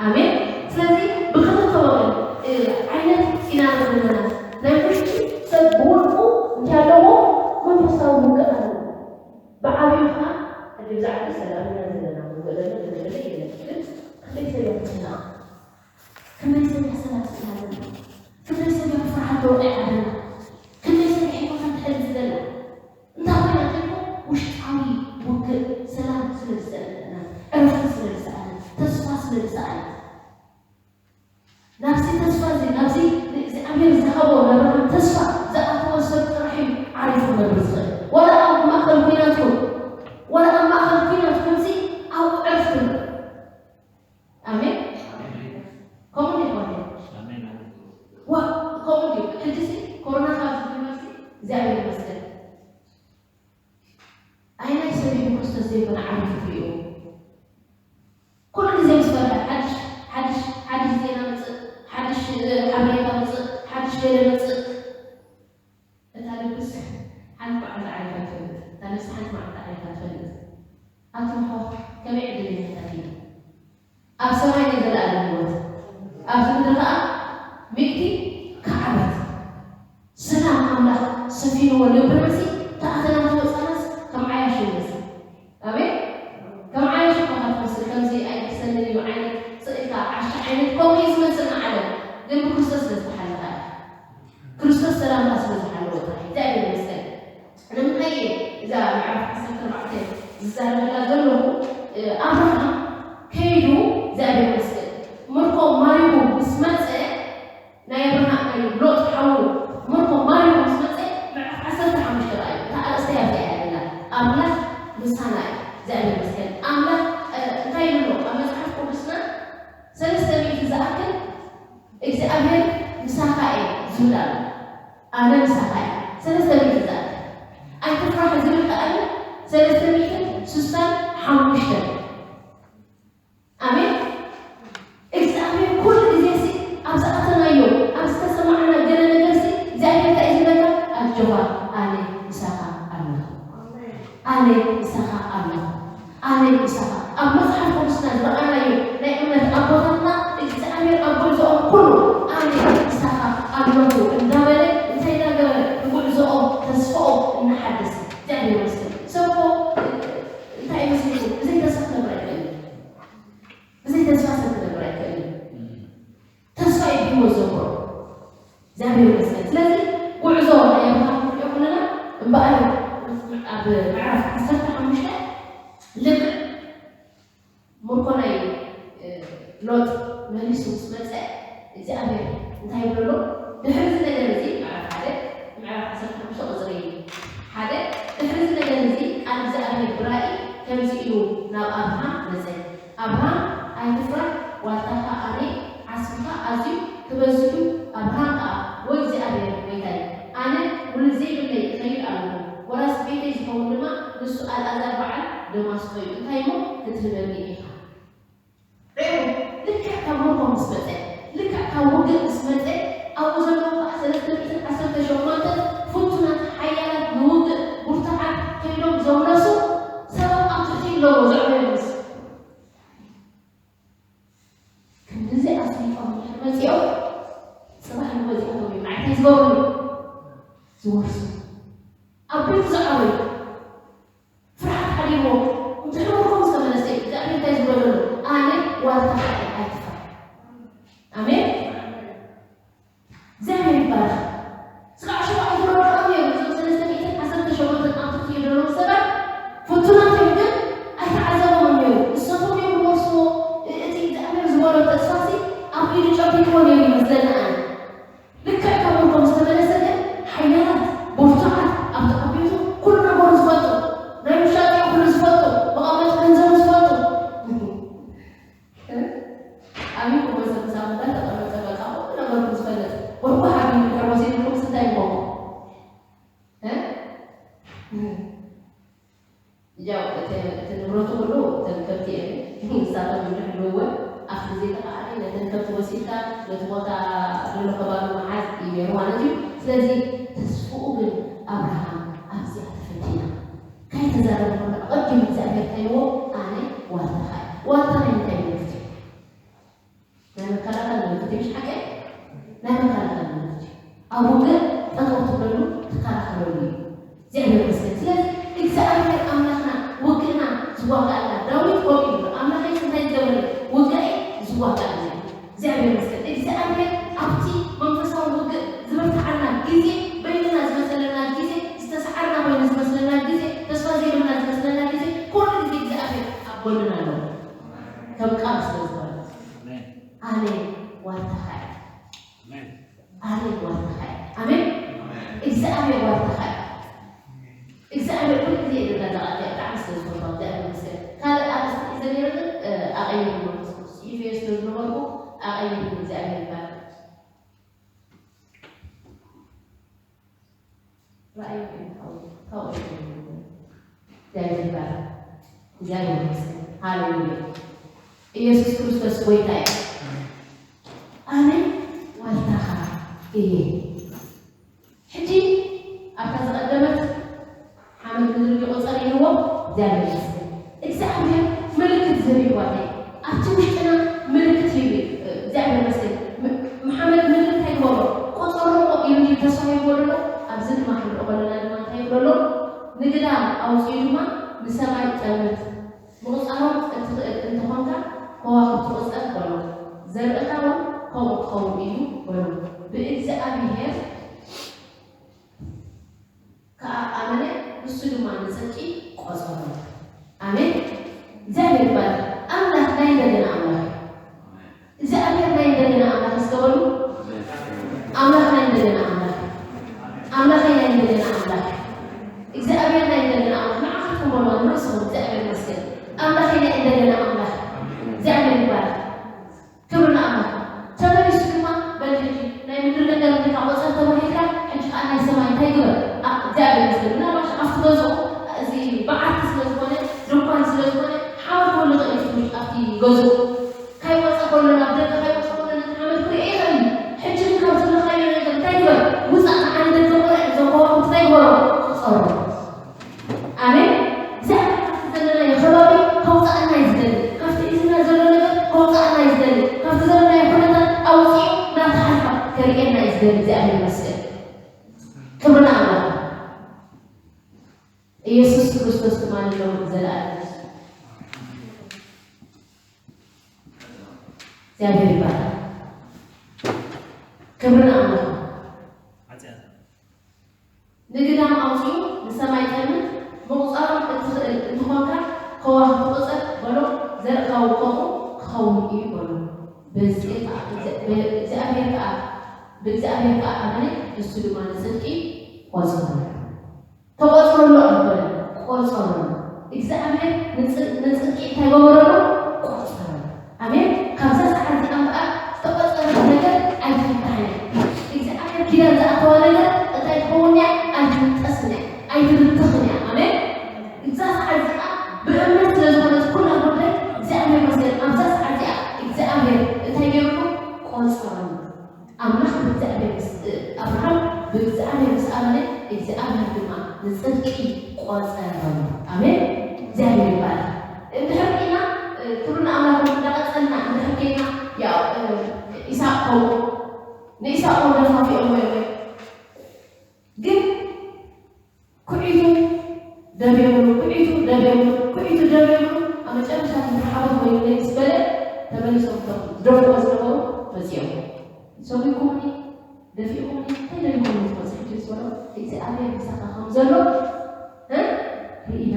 ኣሜን። ስለዚ ብክልተ ወገን፣ እ፣ ዓይነት ኢና ዘለና። ናይ ውሽጢ ሰብ ብውልቁ እንታይ ኣለዎ? መንፈሳዊ ውግእ ኣለዎ። ብዓብዩ ከዓ፣ ሕጂ ብዛዕባ ሰላም ኢና ዘለና፣ ውግእ ዘሎ ዝነበረ የለን። ግን ክንደይ ሰብ ኢና ዘለና? ክንደይ ሰብ ኢና ሰላም ስኢና ዘለና? ክንደይ ሰብ ኢና ፍርሃት ተወቒዓ ዘለና? ክንደይ ሰብ ኢና ሒወታ ተሕልፍ ዘለና? እንታይ ኮይና እንተልኩም፣ ውሽጣዊ ውግእ ሰላም ስለ ዝሰኣነትና፣ ዕረፍቲ ስለ ዝሰኣነ፣ ተስፋ ስለ ዝሰኣነ። ናብዚ ተስፋ እዚ፣ ናብዚ ንእግዚኣብሔር ዝሃቦ ለብርሃን ተስፋ ዝኣተወ ሰብ ጥራሕ እዩ ዓሪፉ ክነብር ዝኽእል። ዋላ ኣብ ማእከል ኲናትኩም፣ ዋላ ኣብ ማእከል ኲናትኩም እዚ ኣብኡ ዕረፍቲ ኣሎ። ኣሜን። ከምኡ ድዩ ይኾን? ኣሜን። ዋ፣ ከምኡ ድዩ? ሕጂ እዚ ኮሮና ካብ ዝጅመር እዚ እግዚኣብሔር ይመስገን። ኣየናይ ሰብ እዩ ብክርስቶስ ዘይኮነ ዓሪፉ ትርእይዎ? ኩሉ ግዜ ምስ ፈርሐ፣ ሓድሽ፣ ሓድሽ፣ ሓድሽ ዜና መጽእ፣ ሓድሽ፣ እ፣ ሓበሬታ መጽእ፣ ሓድሽ ገለ መጽእ። እታ ልብስ ሓንቲ መዓልቲ ዓሪፋ ትፈልጥ። እታ ነብሲ ሓንቲ መዓልቲ ዓሪፋ ትፈልጥ። ኣቱም ኣሕዋት፣ ከመይ ዕድለኛታት ኢና? ኣብ ሰማይ ናይ ዘለኣለም ህይወት፣ ኣብዚ ምድሪ ከኣ ሚእቲ ከዓበት። ሰላም ኣምላኽ ሰፊንዎ ልብናሲ፣ ተኣተና ተወጻናስ ከም ዓያሹ ይመስል። ኣሜን። ከም ዓያሹ እኳ ትመስል፣ ከምዚ ኣይሕሰንን እዩ ዓይነት ስቕ ኢልካ ዓሻ ዓይነት ከምኡ እዩ ዝመስል ንዓለም። ግን ብክርስቶስ ስለ ዝተሓለኻ እያ። ክርስቶስ ሰላምካ ስለ ዝሓለወ ጥራሕ። እግዚኣብሔር ይመስገን። ንምንታይ እየ እዛ ምዕራፍ ዓሰርተ ኣርባዕተ ዝዛረበላ ዘለኹ? እ፣ ኣብርሃም ከይዱ እግዚኣብሔር ይመስገን ምርኮ ማሪኹ ምስ መጸ፣ ናይ ኣብርሃም ናይ ሎጥ ሓዉ ምርኮ ማሪኹ ምስ መጸ፣ ምዕራፍ ዓሰርተ ሓሙሽተ ረኣዩ። እታ ኣርእስቲ እያ እዚኣ እያ ዘላ። ኣምላኽ ምሳና እዩ። እግዚኣብሔር ይመስገን። ኣምላኽ፣ እ፣ እንታይ ይብሎ ኣብ መጽሓፍ ቅዱስና? ሰለስተ ሚእቲ ዝኣክል እግዚኣብሔር ምሳኻ እየ ዝብል ኣሎ። ኣነ ምሳኻ እየ። ሰለስተ ሚእቲ ዝኣክል። ኣይትፍራሕ ዝብል ከኣ ኣሎ። ሰለስተ ሚእትን ስሳን ሓሙሽተን። ኣሜን። እግዚኣብሔር ኩሉ ግዜ ሲ ኣብ ዝኣተናዮ፣ ኣብ ዝተሰማዕና ገለ ነገር ሲ እግዚኣብሔር እንታይ እዩ ዝብለካ? ኣጆኻ፣ ኣነ ምሳኻ ኣለኹ። ኣነ ምሳኻ ኣለኹ። ኣነ ምሳኻ። ኣብ መጽሓፍ ቅዱስና ዝረኣናዮ ናይ እምነት ኣቦታትና እግዚኣብሔር ኣብ ጉዕዞኦም ኩሉ ኣነ ምሳኻ ኣለኹ እንዳበለ እንታይ እንዳገበረ ንጉዕዞኦም ተስፋኦም እናሓደሰ እግዚኣብሔር ይመስገን። ሰብ እኮ እንታይ ይመስለኩም? ብዘይ ተስፋ ክነብር ኣይክእልን። ብዘይ ተስፋ ሰብ ክነብር ኣይክእልን። ተስፋ እዩ ብህይወት ዘንብሮ። እግዚኣብሔር ይመስገን። ስለዚ ጉዕዞ ናይ ኣብርሃም ክንሪኦ ከለና እምበኣር ኣብ ምዕራፍ ዓሰርተ ሓሙሽተ ልክዕ ምርኮ ናይ፣ እ፣ ሎጥ መሊሱ ምስ መጸ እግዚኣብሔር እንታይ ይብሎ ኣሎ? ድሕሪ እዚ ነገር እዚ ምዕራፍ ሓደ፣ ምዕራፍ ዓሰርተ ሓሙሽተ ቁጽሪ ሓደ፣ ድሕሪ እዚ ነገር እዚ ቃል እግዚኣብሔር ብራእይ ከምዚ ኢሉ ናብ ኣብርሃም መጸ። ኣብርሃም ኣይትፍራሕ፣ ዋልታኻ ኣነ ዓስብኻ ኣዝዩ ክበዝሕ እዩ። ኣብርሃም ከኣ፣ ወይ እግዚኣብሔር ጐይታይ፣ ኣነ ውሉድ ዘይብለይ እኸይድ ኣለኹ፣ ወራሲ ቤተይ ዝኸውን ድማ ንሱ ኣልኣዛር በዓል ደማስቆ እዩ። እንታይ እሞ ክትህበኒ ኢኻ? ርኢኹም፣ ልክዕ ካብ ምርኮ ምስ መጸ፣ ልክዕ ካብ ውግእ ምስ መጸ፣ ኣብኡ ዘለዉ ከኣ ሰለስተ ሚእትን ዓሰርተ ሸሞንተ ፍቱናት ሓያላት ንውግእ ብርቱዓት ከይዶም ዘምለሱ ሰባት ኣብ ትሕቲ ኣለዎ ዘዕበዮምስ። ክንድዚ ኣስሊጦም እንድሕር መጺኦም፣ ጽባሕ ንግሆ እዚኣቶም እዮም ንዓይ እንታይ ዝገብሩኒ? ዝወርሱ። ኣብ ቤቱ ዝዓበዩ። ፍርሓት ሓዲግዎ። እንድሕር ምርኮ ምስ ተመለሰ እዩ እግዚኣብሔር እንታይ ዝብሎ ዘሎ? ኣነ ዋልታኻ እየ፣ ኣይትፍራሕ። ኣሜን። ተስፋሲ ኣብ ኢዱ ጨቢጥዎ ነይሩ ይመስለኒ ኣነ። ልክዕ ካብ ምርኮም ዝተመለሰ ግን ሓያላት፣ ብርቱዓት፣ ኣብቲ ኣብ ቤቱ ኩሉ ነገሩ ዝፈልጡ፣ ናይ ውሻጠ ኩሉ ዝፈልጡ፣ መቐመጢ ገንዘቡ ዝፈልጡ። ኣብይ እኮ ሰብ ምሳኹም ጋር ተቐመጠ፣ በቃ ኩሉ ነገሩ ዝፈልጥ። ወርቁ ሓቢቢ ድሕር ወሲድኩም እንታይ ይኾኑ? እ? ያው እቲ እቲ ንብረቱ ኩሉ እተን ከብቲ እየን። ንሳቶም ዝሕልውወን ኣብቲ ግዜ ተኸኣለ ነተን ከብቲ ወሲድካ ነቲ ቦታ ዘሎ ከባቢ ምሓዝ እዩ ነይሩ ማለት እዩ። ስለዚ ተስፍኡ ግን ኣብርሃም ኣብዚኣ ተፈቲና። ከይተዛረበ ከሎ ኣቐዲሙ እግዚኣብሔር እንታይ ኢልዎ? ኣነ ዋልታኻ እየ። ዋልታ ናይ ምንታይ ምልክት እዩ? ናይ መከላኸል ምልክት እዩ፣ ምሽ ሓቀይ? ናይ መከላኸል ምልክት እዩ። ኣብ ውግእ ጠጠው ትብለሉ ትከላኸለሉ እዩ። እግዚኣብሔር ይመስገን። ስለዚ እግዚኣብሔር ኣምላኽና ውግእና ዝዋጋኣልና፣ ዳዊት ከምኡ ይብሎ፣ ኣምላኸይ እንታይ ዝገበረ? ውግኣይ ዝዋጋኣልና እዩ። እግዚኣብሔር ይመስገን። እግዚኣብሔር ኣብቲ መንፈሳዊ ውግእ ዝበርትዓልና ግዜ፣ በይንና ዝመሰለና ግዜ፣ ዝተሰዓርና ኮይኑ ዝመስለና ግዜ፣ ተስፋ ዘይብልና ዝመስለና ግዜ፣ ኩሉ ግዜ እግዚኣብሔር ኣብ ጎንና ኣለዎ። ከም ቃል ስለ ዝኾነ ኣነ ዋልታኻ እየ። ኣነ ዋልታኻ እየ። ኣሜን። እግዚኣብሔር ዋልታኻ እየ። እግዚኣብሔር ኩሉ ግዜ እየ ደጋጋቂ እየ። ብጣዕሚ ስለ ዝፈትዋ እግዚኣብሔር ይመስገን። ካልእ ኣርእስቲ ሒዘ ነይረ ግን ኣቐይሩ መንፈስ ቅዱስ ጽሒፈዮ ስለ ዝነበርኩ ኣቐይሩ እግዚኣብሔር ይባርክ። ራእይ ካብኡ እግዚኣብሔር ይባርክ። እግዚኣብሔር ይመስገን። ሃሌሉያ። ኢየሱስ ክርስቶስ ጎይታ እዩ። ኣነ ዋልታኻ እየ። ሕጂ ኣብታ ዝቐደመት ሓመድ ምድሪ ይቆጸር ኢልዎ እግዚኣብሔር ይመስገን። እግዚኣብሔር ምልክት ዝህብ ይዋተ ኣብቲ ውሽጥና ምልክት ይብል እግዚኣብሔር ይመስገን። ሓመድ ምድሪ እንታይ ይበሎ ቆጸሮ ኢሉ ተስፋ ይበሎ። ኣብዚ ድማ ክንርኢ ከለና ድማ እንታይ ይብሎ ኣሎ? ንግዳም ኣውፅኡ ድማ ንሰማይ ጠምት። ምቑፃሮም እትኽእል እንተኾንካ ከዋኽብቲ ቁፀር በሎ። ዘርእኻ እውን ከምኡ ክኸውን እዩ በሎ። ብእግዚኣብሔር ከኣ ኣመነ፣ ንሱ ድማ ንጽድቂ ቆጸሮ። ኣሜን። እግዚኣብሔር ይባረክ። ኣምላኽ ናይ እንደገና ኣምላኽ እዩ። እግዚኣብሔር ናይ እንደገና ኣምላኽ እዩ። እስከ በሉ፣ ኣምላኽ ናይ እንደገና ኣምላኽ እዩ። ኣምላኸይ ናይ እንደገና ኣምላኽ እዩ። እግዚኣብሔር ናይ እንደገና ኣምላኽ። ንዓኻትኩም በሉ፣ ንርእስኹም እግዚኣብሔር ይመስገን። ኣምላኸይ ናይ እንደገና ኣምላኽ እዩ። እግዚኣብሔር ይባረክ። ክብሪ ንኣምላኽ። ተመሊሱ ድማ በል ሕጂ ናይ ምድሪ ነገር እንዲኻ ቆጸር ተባሂልካ፣ ሕጂ ከኣ ናይ ሰማይ እንታይ ግበር? ኣ-፣ እግዚኣብሔር ይመስገን። ምናልባት ኣብቲ ገዝኡ እዚ በዓቲ ስለ ዝኾነ፣ ድኳን ስለ ዝኾነ፣ ሓመድ ክህሉ ይኽእል እዩ ኣብቲ ገዝኡ። ካይወጸ ከሎ፣ ናብ ደገ ካይወጸ ከሎ ነቲ ሓመድ ክርእዮ ይኽእል እዩ። ሕጂ ግን ካብ ዘለኻዮ ነገር እንታይ ግበር? ውጻእ፣ ንዓኒ ደገ ቁረዕ፣ እዞም ከዋኽብቲ እንታይ ግበሮ? ቁጸሮ። ኣሜን። እግዚኣብሔር ካብቲ ዘለናዮ ከባቢ ከውፅኣና እዩ ዝደሊ። ካብቲ ሒዝና ዘሎ ነገር ከውፅኣና እዩ ዝደሊ። ካብቲ ዘለናዮ ኩነታት ኣውፂኡ ናብቲ ሓልፋ ከርእየና እዩ ዝደሊ። እግዚኣብሔር ይመስገን። ክብሪ ንኣምላኽ። ኢየሱስ ክርስቶስ ድማ ንለውጥ ዘለኣለም። እግዚኣብሔር ይባረክ። ክብሪ ንኣምላኽ። ንግዳም ኣውፂኡ ንሰማይ ጠምት። ምቑፃሮም እትኽእል እንተኾንካ ከዋኽብቲ ቁፀር በሎ፣ ዘርእኻ እውን ከምኡ ክኸውን እዩ በሎ። ብእግዚኣብሔር ከዓ፣ ብእግዚኣብሔር ከዓ፣ ብእግዚኣብሔር ከዓ ኣመነ፣ ንሱ ድማ ንፅድቂ ቆፀሮ። ተቆፀረሉ ኣይኮነን፣ ቆፀረሉ። እግዚኣብሔር ንፅ-፣ ንፅድቂ እንታይ ገበረሉ? ቆፀረሉ። ኣሜን። ካብዛ ሰዓት እዚኣ እምበኣር ዝተቆፀረት ነገር ኣይትፍታሕን እያ። እግዚኣብሔር ኪዳን ዝኣተዋ ነገር እንታይ ትኸውን እያ? ኣይትብጠስን እያ፣ ኣይትብተኽን እያ። ኣሜን። እዛ ሰዓት እዚኣ ብእምነት ስለ ዝኾነት ኩላ ጉዳይ እግዚኣብሔር ይመስገን። ኣብዛ ሰዓት እዚኣ እግዚኣብሔር እንታይ ገይሩሉ? ቆፀረሉ። ኣምላኽ ብእግዚኣብሔር ምስ፣ ኣብርሃም ብእግዚኣብሔር ምስ ኣመነ እግዚኣብሔር ድማ ንፅድቂ ቆፀረሉ። ኣሜን። እግዚኣብሔር ይባረክ። እንድሕር ርኢና፣ እ፣ ክብሪ ንኣምላኽ እንዳቐፀልና እንድሕር ከይና፣ ያው፣ እ፣ ኢሳቅ ከምኡ ንኢሳቅ እውን ደፋፊኦሞ እዮም። ግን ኩዒቱ ደብ የብሉ፣ ኩዒቱ ደብ የብሉ፣ ኩዒቱ ደብ የብሉ። ኣብ መጨረሻ እቲ ሓወት ወይ ምስ በለ ተመሊሶም እቶም ዝደፍእዎ ዝነበሩ መፂኦም። ሰጒግኩምኒ፣ ደፊእኩምኒ፣ እንታይ ደሊኹምኒ ትመፁ ሕጂ ምስ በሎ፣ እግዚኣብሔር ምሳኻ ከም ዘሎ፣ እ? ርኢና።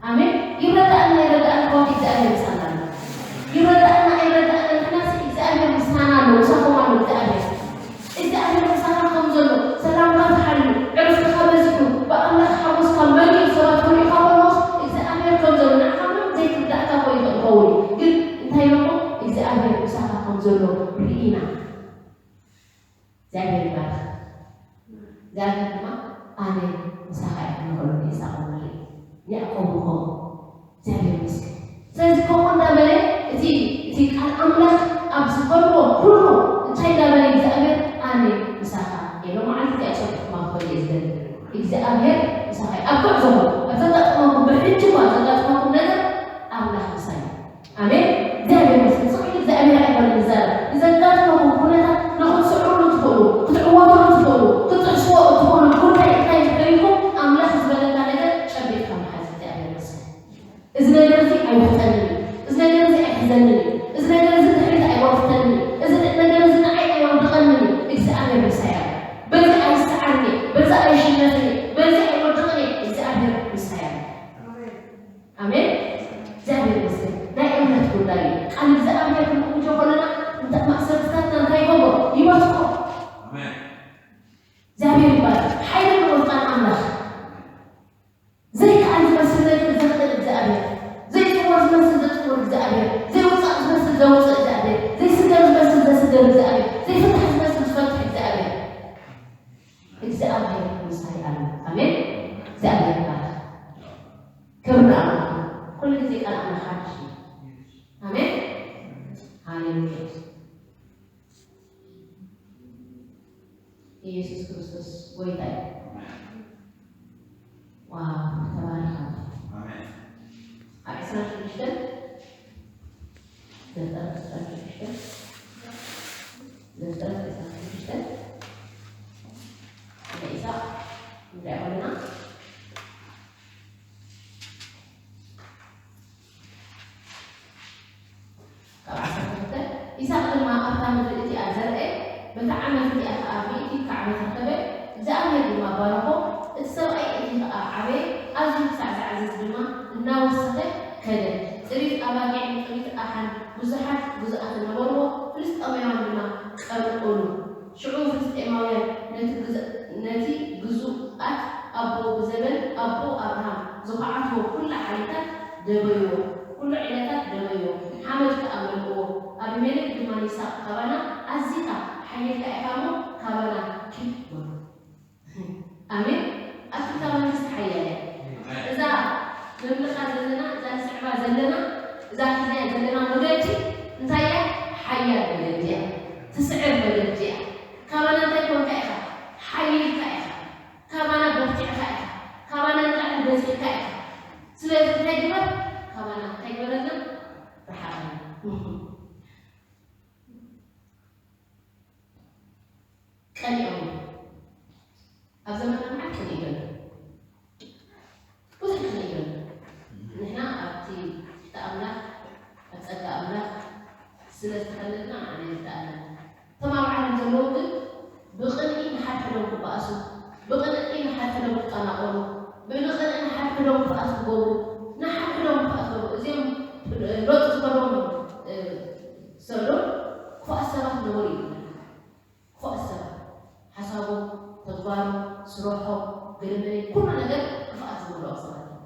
ኣሜን። ይረዳእና፣ ይረዳእና፣ ከዋት እግዚኣብሔር ምሳና ኣሎ። ይረዳእና፣ ኣይረዳእና፣ ንሕናሲ ዘሎ ርኢና። እግዚኣብሔር ይባርክ። እግዚኣብሔር ድማ ኣነ ምሳኻ እየ ንበሎ ንይስሐቅ ንርኢ። ንያዕቆብ ንኸው እግዚኣብሔር ይመስገን። ስለዚ ከምኡ እንዳበለ እቲ እቲ ቃል ኣምላኽ ኣብ ዝበልዎ ኩሉ እንታይ እንዳበለ እግዚኣብሔር ኣነ ምሳኻ እየ። ሎም መዓልቲ እዚኣ ጸብሕኩማ ክበል እየ ዝደሊ። እግዚኣብሔር ምሳኻ እዩ። ኣብ ጉዕዞኹም ኣብ ዘጋጥመኩም ብሕጂ እኳ ዘጋጥመኩም ነገር ኣምላኽ ምሳይ እዩ። ኣሜን። እግዚኣብሔር ይመስገን። ስቕ ኢሉ እግዚኣብሔር ኣይኮነን ዝዛረብ። ንዘጋጥመኩም ኩነታት ንኽትስዕርሉ ትኽእሉ፣ ክትዕወትሉ ትኽእሉ፣ ክትጥሕስዎ እትኽእሉ ጉዳይ እንታይ እንተልኩም ኣምላኽ ዝበለካ ነገር ጨቢጥካ ምሓዝ። እግዚኣብሔር ይመስገን። እዚ ነገር እዚ ኣይውሕጠንን እዩ። እዚ ነገር እዚ ኣይሕዘንን እዩ። እዚ ነገር እዚ ድሕሪት ኣይጎትተንን እዩ። እዚ ነገር እዚ ንዓይ ኣየውድቐንን እዩ። እግዚኣብሔር ምሳይ ኣሎ። በዚ ኣይስዓርን እየ። በዚ ኣይሽነፍን እየ። በዚ ኣይወድቕን እየ። እግዚኣብሔር ምሳይ ኣሎ። ኣሜን። እግዚኣብሔር ይመስገን። ናይ እምነት ጉዳይ እዩ። ቃል እግዚኣብሔር ክንእውጆ ከለና እንተ ማእሰርትታትና እንታይ ይገብሮ? ይበትኮ። ኣሜን። እግዚኣብሔር ይባረክ። ሓይሊ ምዑት ቃል ኣምላኽ። ዘይከኣል ዝመስል ነገር ዘኽእል እግዚኣብሔር። ዘይጽወር ዝመስል ዘጽውር እግዚኣብሔር። ዘይውጻእ ዝመስል ዘውጽእ እግዚኣብሔር። ዘይስገር ዝመስል ዘስገር እግዚኣብሔር። ዘይፍታሕ ዝመስል ዝፈትሕ እግዚኣብሔር። እግዚኣብሔር ምሳይ ኣሎ። ኣሜን። እግዚኣብሔር ይባረክ። ክብሪ ንኣምላኽ። ኩሉ ግዜ ቃል ኣምላኽ ሓድሽ እዩ። ኣሜን። ሃሌሉያ። ኢየሱስ ክርስቶስ ጎይታ እዩ። ዋው፣ ተባረኻ። ኣሜን። ኣብ ዕስራን ሽዱሽተን፣ ዘፍጥረት ዕስራን ሽዱሽተን፣ ዘፍጥረት ዕስራን ሽዱሽተን፣ ንኢሳቅ ንሪኣ ከለና፣ ካብ ዓሰርተ ክልተ፣ ኢሳቅ ድማ ኣብታ ምድሪ እቲኣ ዘርአ፣ በታ ዓመት እቲኣ ኸኣ ሚእቲ ከዓመት ረኸበ። እግዚኣብሄር ድማ ባረኾ። እቲ ሰብኣይ እቲ ኸኣ ዓበየ፣ ኣዝዩ ክሳዕ ዝዓዝዝ ድማ እናወሰኸ ከደ። ጥሪት ኣባጊዕን ጥሪት ኣሓን ብዙሓት ግዙኣት ነበርዎ፣ ፍልስጤማውያን ድማ ቀንኡሉ። ሽዑ ፍልስጤማውያን ነቲ ግዝ-፣ ነቲ ግዙኣት ኣቦ ብዘበን ኣቦ ኣብርሃም ዝኹዓትዎ ኩሉ ዓሌታት ደበይዎ፣ ኩሉ ዒላታት ደበይዎ፣ ሓመድ ከኣ መልእዎ። ኣቢሜሌክ ድማ ንይስሐቅ፣ ካባና ኣዚኻ ሓይል ኢኻ እሞ፣ ካባና ኪድ በሎ። ኣሜን። ኣፍሪካ መንግስቲ ሓያል እያ። እዛ ነምልኻ ዘለና፣ እዛ ንስዕባ ዘለና፣ እዛ ንሕዝያ ዘለና መገዲ እንታይ እያ? ሓያል መገዲ እያ። ትስዕር መገዲ እያ። ካባና እንታይ ኮንካ ኢኻ? ሓይልካ ኢኻ። ካባና በርቲዕካ ኢኻ። ካባና ንላዕሊ በጺሕካ ኢኻ። ስለዚ እንታይ ግበር? ካባና እንታይ ግበረልና? ርሓቐና። ቀኒኦም። ኣብ ዘመንና መዓት ቅንኢ ገለ። ብዙሕ ቅንኢ ገለ። ንሕና ኣብቲ ትሕቲ ኣምላኽ፣ ኣብ ጸጋ ኣምላኽ ስለ ዝተኸለልና ንዓና ይርድኣና። እቶም ኣብ ዓለም ዘለዉ ግን ብቕንኢ ንሓድሕዶም ክበኣሱ፣ ብቕንኢ ንሓድሕዶም ክጠናቐሩ፣ ብንቕንኢ ንሓድሕዶም ክፍኣት ክገብሩ፣ ንሓድሕዶም ክፍኣት ክገብሩ። እዚኦም ሎጥ ዝኸዶም፣ እ፣ ሰዶም ክፉኣት ሰባት ነበሩ ይብለና። ክፉኣት ሰባት፣ ሓሳቦም፣ ተግባሮም፣ ስርሖም፣ ገለመለ፣ ኩሉ ነገር ክፍኣት ዝመልኦ ሰባት እዮም።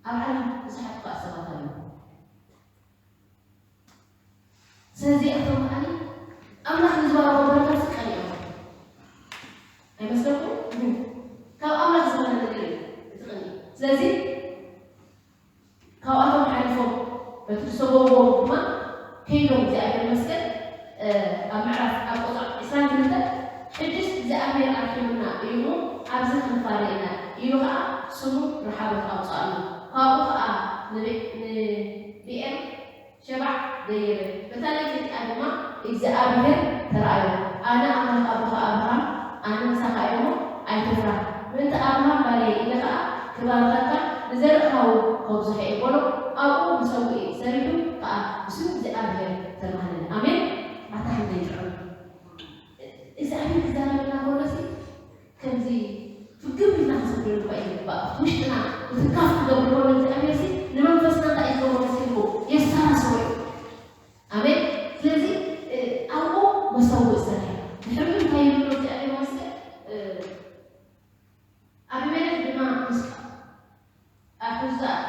ኣብ ዓለም ብዙሓት ክፉኣት ሰባት ኣለዉ። ስለዚ ኣቶም ከዓኒ ኣምላኽ ንዝባረኾ በረኸት ቀኒኦም። ኣይመስለኩም? ካብ ኣምላኽ ዝኾነ ነገር እዩ እቲ ቅንኢ። ስለዚ ካብኣቶም ሓሊፎም በቲ ዝሰጎምዎም ድማ ከይዶም እግዚኣብሔር ይመስገን፣ እ፣ ኣብ ምዕራፍ ኣብ ቁጽሪ ዕስራን ክልተን፣ "ሕጅስ እግዚኣብሔር ኣርሒሙና እዩ እሞ ኣብዚ ክንፋረ ኢና" ኢሉ ኸኣ ስሙ ረሓቦት ኣውጽኣሉ። ካብኡ ኸኣ ንቤ-፣ ንብኤር ሸባዕ ደየበ። በታ ለይቲ እቲኣ ድማ እግዚኣብሔር ተራእዮ። ኣነ ኣምላኽ ኣቦኻ ኣብርሃም፣ ኣነ ምሳኻ እየ እሞ ኣይትፍራህ። ምእንቲ ኣብርሃም ባርያይ ኢለ ኸኣ ክባርኸካ፣ ንዘርእኻ እውን ከብዝሖ እየ በሎ። ኣብኡ መሰውኢ ሰሪሑ ኸኣ ብስም እግዚኣብሔር ተማህለለ። ኣሜን። ኣታ ክንደይ ጥዑም። እግዚኣብሔር ክዛረበና ከሎሲ ከምዚ ፍግም ኢልና ክንሰግደሉ እኳ እዩ ዝግባእ። ኣብቲ ውሽጥና እቲ ካፍ ክገብር ከሎ እግዚኣብሔር ሲ ንመንፈስና እንታይ እዩ ዝገብሮ መሲልኩም? የሰራስሮ እዩ። ኣሜን። ስለዚ፣ እ፣ ኣብኡ መሰውእ ሰርሐ። ድሕሪኡ እንታይ ይብሎ እግዚኣብሔር ይመስገን? እ፣ ኣቢሜሌክ ድማ ምስ ኣሕዛብ፣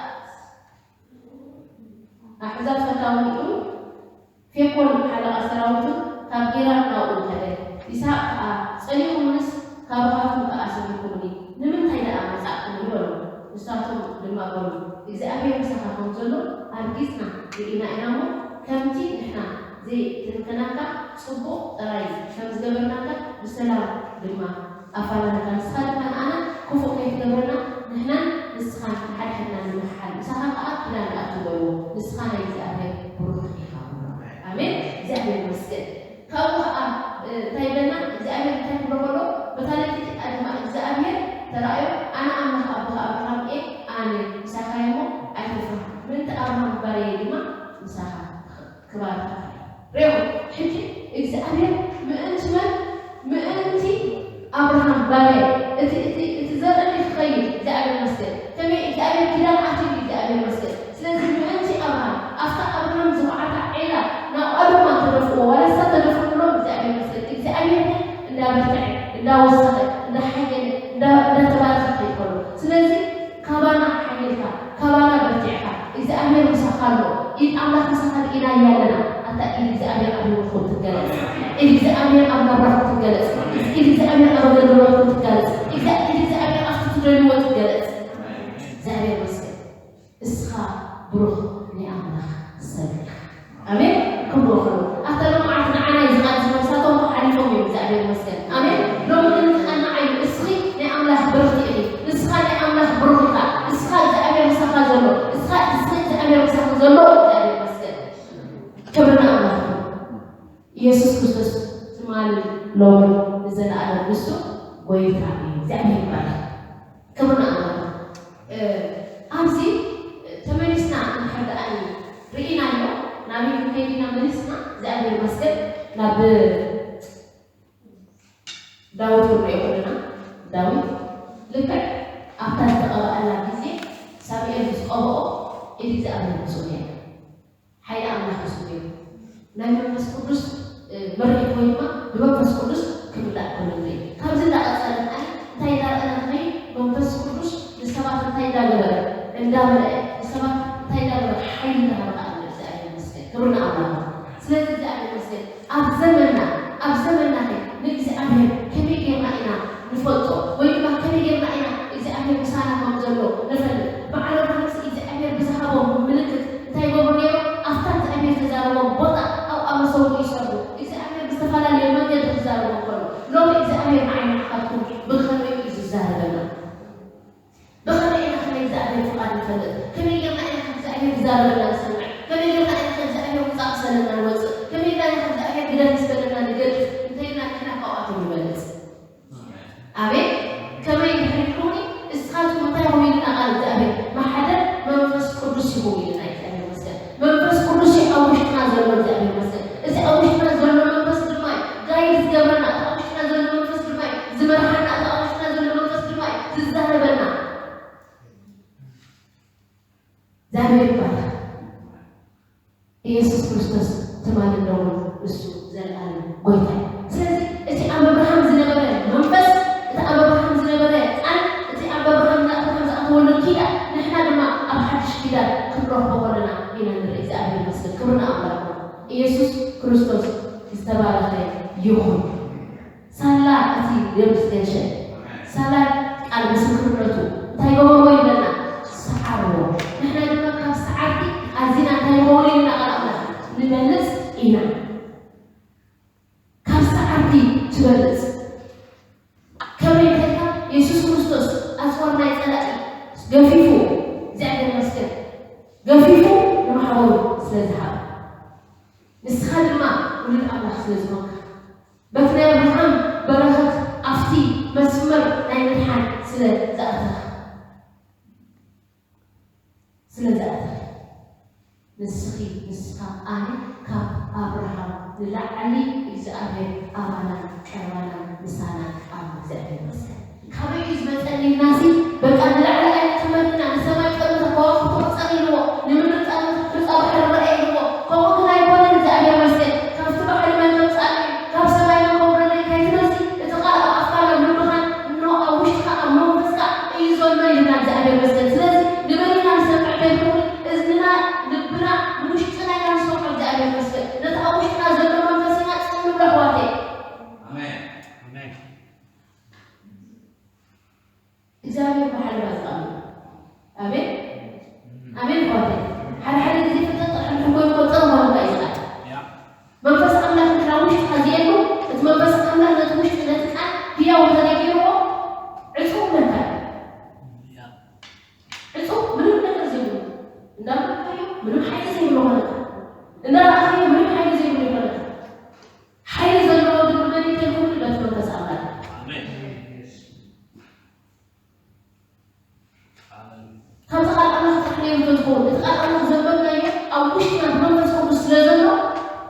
ኣሕዛብ ፈታዊ እዩ። ቴኮል ሓለቓ ሰራዊቱ ካብ ጌራር ናብኡ ከደ። ይስሐቅ ከኣ፣ ጸሊኡኩምንስ ካባኻትኩም ከኣ ሰሚዕኩምኒ፣ ንምንታይ ደኣ መጻእኩም? በሎም። ንሳቶም ድማ በሉ፣ እግዚኣብሔር ምሳኻ ከም ዘሎ ኣርጊጽና ርኢና ኢና እሞ፣ ከምቲ ንሕና ዘይተንከናካ ጽቡቕ ጥራይ ከም ዝገበርናካ ብሰላም ድማ ኣፋላልካ። ንስኻ ድማ ንኣና ክፉእ ከይትገብረና፣ ንሕናን ንስኻን ንሓድሕድና ንምሓል፣ ምሳኻ ከኣ ኪዳን ንኣቱ በልዎ። ንስኻ ናይ እግዚኣብሔር ብሩኽ ኢኻ በሎ። ኣሜን። እግዚኣብሔር ይመስገን። ካብኡ ኸዓ፣ እ፣ እንታይ ይብለና እግዚኣብሔር? እንታይ ክብሎ ከሎ፣ በታ ለይቲ እቲኣ ድማ እግዚኣብሔር ተራእዮ፣ ኣነ ኣምላኽ ኣቦኻ ኣብርሃም እየ፣ ኣነ ምሳኻ እየ እሞ ኣይትፍራህ፣ ምእንቲ ኣብርሃም ባርየይ ድማ ምሳኻ ክባርኸካ እየ። ርኦ፣ ሕጂ እግዚኣብሔር ምእንቲ መን? ምእንቲ ኣብርሃም ባርየይ፣ እቲ፣ እቲ፣ እቲ ዘርእኒ ክኸይድ። እግዚኣብሔር ይመስገን። ከመይ እግዚኣብሔር ኪዳን ኣትዩ፣ እግዚኣብሔር ይመስገን። ስለዚ ምእንቲ ኣብርሃም፣ ኣብታ ኣብርሃም ዝኹዓታ ዒላ፣ ናብኣ ድማ ተደፍእዎ፣ ዋላ እሳ ተደፍእሎም፣ እግዚኣብሔር ይመስገን። እግዚኣብሔር ግን እንዳበርትዐ፣ እንዳወሰኸ፣ እንዳሓየለ፣ እንዳ-፣ እንዳተባረኸ ይኸይድ ከሎ። ስለዚ ካባና ሓይልካ፣ ካባና በርቲዕካ፣ እግዚኣብሔር ምሳኻ ኣሎ። ኢድ ኣምላኽ ምሳኻ ርኢናያ ኣለና። ኣታ ኢድ እግዚኣብሔር ኣብ ህይወትኩም ትገለጽ። ኢድ እግዚኣብሔር ኣብ ናብራኹም ትገለጽ። ኢድ እግዚኣብሔር ኣብ ኣገልግሎትኩም ትገለጽ። ኢድ፣ ኢድ እግዚኣብሔር ኣብቲ ትደልይዎ ትገለጽ። እግዚኣብሔር ይመስገን። እስኻ ብሩኽ ናይ ኣምላኽ ሰብ ኢኻ። ኣሜን። ክብሩ ይኹን። ኣብታ ሎማዓንቲ ንዓና እዩ ዝቐንስ፣ ነብሳቶም ሓሊፎም እዮም፣ እግዚኣብሔር ይመስገን። ኣሜን። ሎሚ ግን ዝቐንዓ እዩ። እስኺ ናይ ኣምላኽ ብርኽቲ ኢኺ። ንስኻ ናይ ኣምላኽ ብሩኽ ኢኻ። እስኻ እግዚኣብሔር ምሳኻ ዘሎ። እስኻ፣ እስኺ እግዚኣብሔር ምሳኺ ዘሎ። እግዚኣብሔር ይመስገን። ክብሪ ንኣምላኽ ይኹን። ኢየሱስ ክርስቶስ ትማሊ ሎሚ ንዘለኣለም ንሱ ጎይታ እዩ። እግዚኣብሔር ይባረክ። ክብሪ ንኣምላኽ። እ፣ ኣብዚ ተመሊስና እንድሕር ደኣ ርኢናዮ፣ ናበይ ክንከይድ ኢና መሊስና? እግዚኣብሔር ይመስገን። ናብ ዳዊት ክንሪኦ ከለና፣ ዳዊት ልክዕ ኣብታ ዝተቐብኣላ ግዜ ሳሙኤል ምስ ቀብኦ፣ ኢድ እግዚኣብሔር ምስኡ ነይራ። ሓይሊ ኣምላኽ ምስኡ ነይሩ። ናይ መንፈስ ቅዱስ፣ እ፣ ምርኢት ወይ ድማ ብመንፈስ ቅዱስ ክምላእ ከሎ ንርኢ። ካብዚ እንዳቐጸለ ከኣ እንታይ እንዳረኣና ንኸይድ? መንፈስ ቅዱስ ንሰባት እንታይ እንዳገበረ? እንዳመልአ፣ ንሰባት እንታይ እንዳገበረ? ሓይሊ እንዳሃበ ከኣ ንርኢ። እግዚኣብሔር ይመስገን። ክብሪ ንኣምላኽ። ስለዚ እግዚኣብሔር ይመስገን። ኣብ ዘመንና፣ ኣብ ዘመንና ከ ንእግዚኣብሔር ከመይ ጌርና ኢና ንፈልጦ? ወይ ድማ ከመይ ጌርና ኢና እግዚኣብሔር ምሳና ከም ዘሎ ንፈልጥ? በዓል ኣብርሃምስ እግዚኣብሔር ብዝሃቦም ምልክት እንታይ ይገብሩ ነይሮም? ኣብታ እግዚኣብሔር ዝተዛረቦም ቦታ ኣብኣ መሰውኢ ይሰርሑ። እግዚኣብሔር ብዝተፈላለየ መንገዲ ክዛረቦም ከሎ፣ ሎሚ እግዚኣብሔር ንዓይ ንዓኻትኩም ብኸመይ እዩ ዝዛረበና? ብኸመይ ኢና ከ ናይ እግዚኣብሔር ፍቓድ ንፈልጥ? ከመይ ጌርና ኢና ከ እግዚኣብሔር ክዛረበና ንሰምዕ? ከመይ ጌርና ኢና ከ እግዚኣብሔር ውጻእ ክሰለና ንወጽእ? ከመይ ጌርና ኢና ከ እግዚኣብሔር ግደፍ ምስ በለና ንገድፍ? እንታይ ኢልና ንሕና ካብኣቶም ንበልጽ? ኣሜን። ከመይ ድሕሪ ክብሪ እስኻትኩም እንታይ ሆይልና ቃል እግዚኣብሔር ማሕደር መንፈስ ቅዱስ ይኹም ኢልና እግዚኣብሔር ይመስገን። መንፈስ ቅዱስ እዩ ኣብ ውሽጥና ዘሎ እግዚኣብሔር ይመስገን። እዚ ኣብ ውሽጥና ዘሎ መንፈስ ድማ እዩ ጋይድ ዝገብረና፣ እቲ ኣብ ውሽጥና ዘሎ መንፈስ ድማ እዩ ዝመርሓና፣ እቲ ኣብ ውሽጥና ዘሎ መንፈስ ድማ እዩ ዝዛረበና። እግዚኣብሔር ይባረክ። ኢየሱስ ክርስቶስ ትማሊ ሎምን ንሱ ዘለኣለም ጎይታ እዩ። ስለዚ እቲ ኣብ ኣብርሃም ዝነበረ መንፈስ፣ እቲ ኣብ ኣብርሃም ዝነበረ ቃል፣ እቲ ኣብ ኣብርሃም፣ ኣብርሃም ዝኣተወሉ ኪዳን፣ ንሕና ድማ ኣብ ሓድሽ ኪዳን ክንረኽቦ ከለና ኢና ንርኢ። እግዚኣብሔር ይመስገን። ክብሪ ንኣምላኽ። ኢየሱስ ክርስቶስ ዝተባረኸ ይኹን። ሳላ እቲ ዮርስ ገንሸ፣ ሳላ ቃል ምስክርነቱ እንታይ ገበርዎ ይብለና? ሰዓርዎ። ንሕና ድማ ካብ ሰዓርቲ ኣዚና እንታይ ንኸውን ኢና? ቃል ኣምላኽ ንበልጽ ኢና። ካብ ሰዓርቲ ትበልጽ። ከመይ ኢልካ? የሱስ ክርስቶስ ኣጽዋር ናይ ጸላኢ ገፊፉ፣ እግዚኣብሔር ይመስገን፣ ገፊፉ ንማሕበሩ ስለ ዝሃበ፣ ንስኻ ድማ ውሉድ ኣምላኽ ስለ ዝኾንካ፣ በቲ ናይ ኣብርሃም በረኸት ኣብቲ መስመር ናይ ምድሓን ስለ ዝኣተኻ፣ ስለ ዝኣተኻ፣ ንስኺ፣ ንስኻ፣ ኣነ ካብ ኣብርሃም ንላዕሊ እግዚኣብሔር ኣባናን ቀረባናን ምሳናን ኣብ እግዚኣብሔር ይመስገን። ካበይ እዩ ዝመጸኒ ኢልናሲ፣ በቃ ንላዕሊ ኣይንጥመትና፣ ንሰማይ ጠምተ፣ ከዋኽብቲ ክጸልልዎ፣ ንምድሪ ጠምተ፣ ፍርጻ ባሕሪ ረኣይዎ። ከምኡ ግን ኣይኮነን፣ እግዚኣብሔር ይመስገን። ካብቲ ባሕሪ መን ከምጻኒ፣ ካብ ሰማይ መን ከውርደለይ ከይትብልሲ፣ እቲ ቃል ኣብ ኣፍካን ኣብ ልብኻን፣ እነሆ ኣብ ውሽጥኻ፣ ኣብ መንፈስካ እዩ ዘሎ ኢልና እግዚኣብሔር ይመስገን። ስለዚ ንመን ኢና ንሰምዕ ከይትብሉ፣ እዝንና፣ ልብና፣ ንውሽጥና ኢና ንሰምዖ። እግዚኣብሔር ይመስገን። ነቲ ኣብ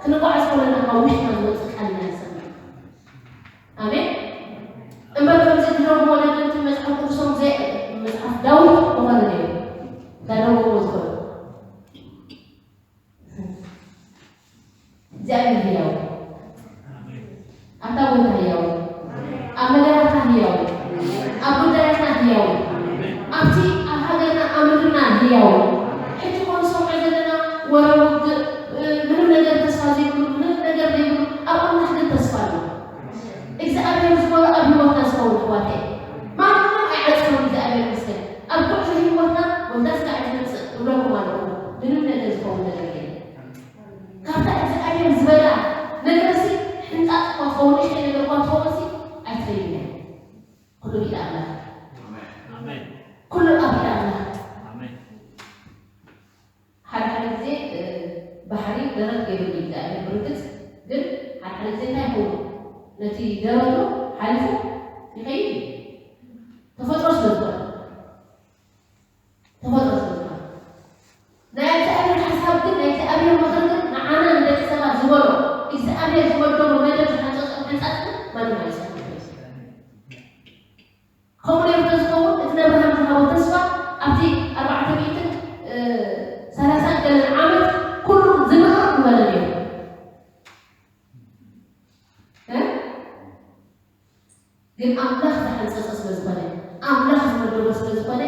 ክንጓዓዝ ከለና ካብ ውሽጥና ዝወፅእ ቃል ኢና ንሰምዕ። ኣሜን። እምበር ከምዚ ዝደግሞ ደገምቲ መፅሓፍ ቅዱሶም ዘይ መፅሓፍ ዳዊት ምኾነ ነይሩ። እንዳደገምዎ ዝኾነ እግዚኣብሔር ህያው፣ ኣታ ጎይታ ህያው፣ ኣብ ነገራትና ህያው፣ ኣብ ጉዳያትና ህያው፣ ኣብቲ ኣብ ሃገርና ኣብ ምድርና ህያው። ሕጂ እኮ ንሰምዖ ዘለና ወረ ውግእ፣ ምንም ነገር ተስፋ ዘይብሉ፣ ምንም ነገር ዘይብሉ፣ ኣብ ኣምላኽ ግን ተስፋ ኣሎ። እግዚኣብሔር ዝበሎ ኣብ ህይወትና ዝኸውን ኣሕዋተይ፣ ማንም ኣይዓጽፎን። እግዚኣብሔር ይመስገን። ኣብ ጉዕዞ ህይወትና ወልዳ ስጋዕ ዝመጽእ እብለኩም ኣለኹ፣ ምንም ነገር ዝኸውን ነገር የለን። ካብታ እግዚኣብሔር ዝበላ ነገርሲ ሕንጣጥ እኳ ትኸውን፣ ንእሽተይ ነገር እኳ ትኸውን ሲ ኣይትኸይድን እያ። ኩሉ ብኢድ ኣምላኽ። ኣሜን። ኩሉ ኣብ ኢድ ኣምላኽ። ኣሜን። ሓደ ሓደ ግዜ፣ እ፣ ባሕሪ ደረት ገይሩ እዩ እግዚኣብሔር። ብርግጽ ግን ሓደ ሓደ ግዜ እንታይ ይኸውን? ነቲ ደረቱ ሓሊፉ ይኸይድ እዩ። ተፈጥሮ ስለ ዝኾነ። ተፈጥሮ ስለ ዝኾነ። ናይ እግዚኣብሔር ሓሳብ ግን፣ ናይ እግዚኣብሔር ምኽሪ ግን ንዓና ንደቂ ሰባት ዝበሎ፣ እግዚኣብሔር ዝመደቦ መደብ ዝሓንጸጾ ምሕንጻጽ ግን ማንም ኣይጸንሕን እዩ። ከምኡ ነይሩ ተዝኸውን፣ እቲ ነብርሃም ዝሃቦ ተስፋ ኣብቲ ኣርባዕተ ሚእትን ሰላሳን ገለን ዓመት ኩሉ ዝንቕቕ ምበለ ነይሩ። እ? ግን ኣምላኽ ዝሓንጸጸ ስለ ዝኾነ፣ ኣምላኽ ዝመደቦ ስለ ዝኾነ፣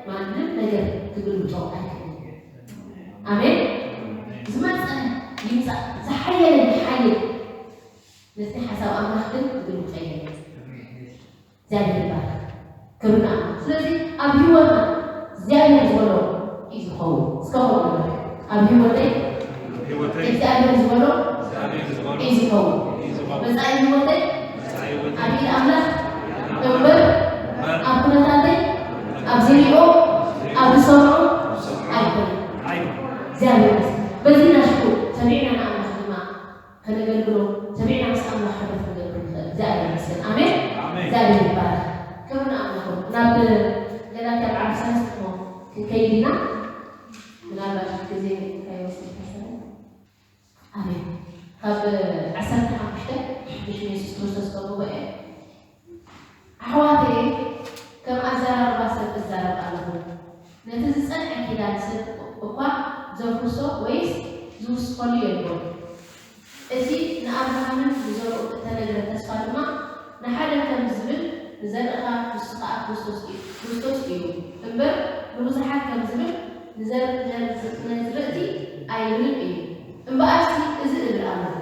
ማንም ነገር ክግልብጦ ኣይክእልን። ኣሜን። ዝመጸ ይምጻእ፣ ዝሓየለ ይሓይል፣ ነቲ ሓሳብ ኣምላኽ ግን ክግልብጦ ኣይክእልን። እግዚኣብሔር ይባረክ። ክብሪ ንኣምላኽ። ስለዚ ኣብ ህይወትና እግዚኣብሔር ዝበሎ እዩ ዝኸውን። እስከ ከምኡ ንበል። ኣብ ህይወተይ ህይወተይ እግዚኣብሔር ዝበሎ እግዚኣብሔር ዝበሎ እዩ ዝኸውን። እዩ ዝኸውን። መጻኢ ህይወተይ መጻኢ ህይወተይ ኣብ ኢድ ኣምላኽ እምበር ኣብ ኩነታተይ፣ ኣብ ዝሪኦ፣ ኣብ ዝሰምዖ ኣይኮነን። ኣይኮነን። እግዚኣብሔር ይመስገን። በዚ ኢና ሽኩር ሰሚዕና ንኣምላኽ ድማ ከነገልግሎ፣ ሰሚዕና ምስ ኣምላኽ ሕብረት ክንገብር ንኽእል። እግዚኣብሔር ይመስገን። ኣሜን። ኣሜን። እግዚኣብሔር ይባረክ። ክብሪ ንኣምላኽ ይኹን። ናብ ገላትያ ምዕራፍ ሰለስተ እሞ ክንከይድ ኢና። ምናልባት ግዜ ከይወስድ ከሰለ። ኣሜን። ካብ ዓሰርተ ሓሙሽተ ብሽም የሱስ ክርስቶስ ከንብቦ እየ። ኣሕዋተየ፣ ከም ኣዘራርባ ሰብ እዛረብ ኣለኹ። ነቲ ዝጸንዐ ኪዳን ሰብ እኳ ዘፍርሶ ወይስ ዝውስኸሉ የልቦን። እቲ ንኣብርሃምን ንዘርኡን እተነግረ ተስፋ ድማ ንሓደ ከም ዝብል፣ ንዘርእኻ፣ ንሱ ኸኣ ክርስቶስ እዩ፣ ክርስቶስ እዩ እምበር፣ ንብዙሓት ከም ዝብል፣ ንዘር-፣ ነዝ-፣ ነዝርእቲ ኣይብልን እዩ። እምበኣርሲ እዚ እብል ኣለኹ፣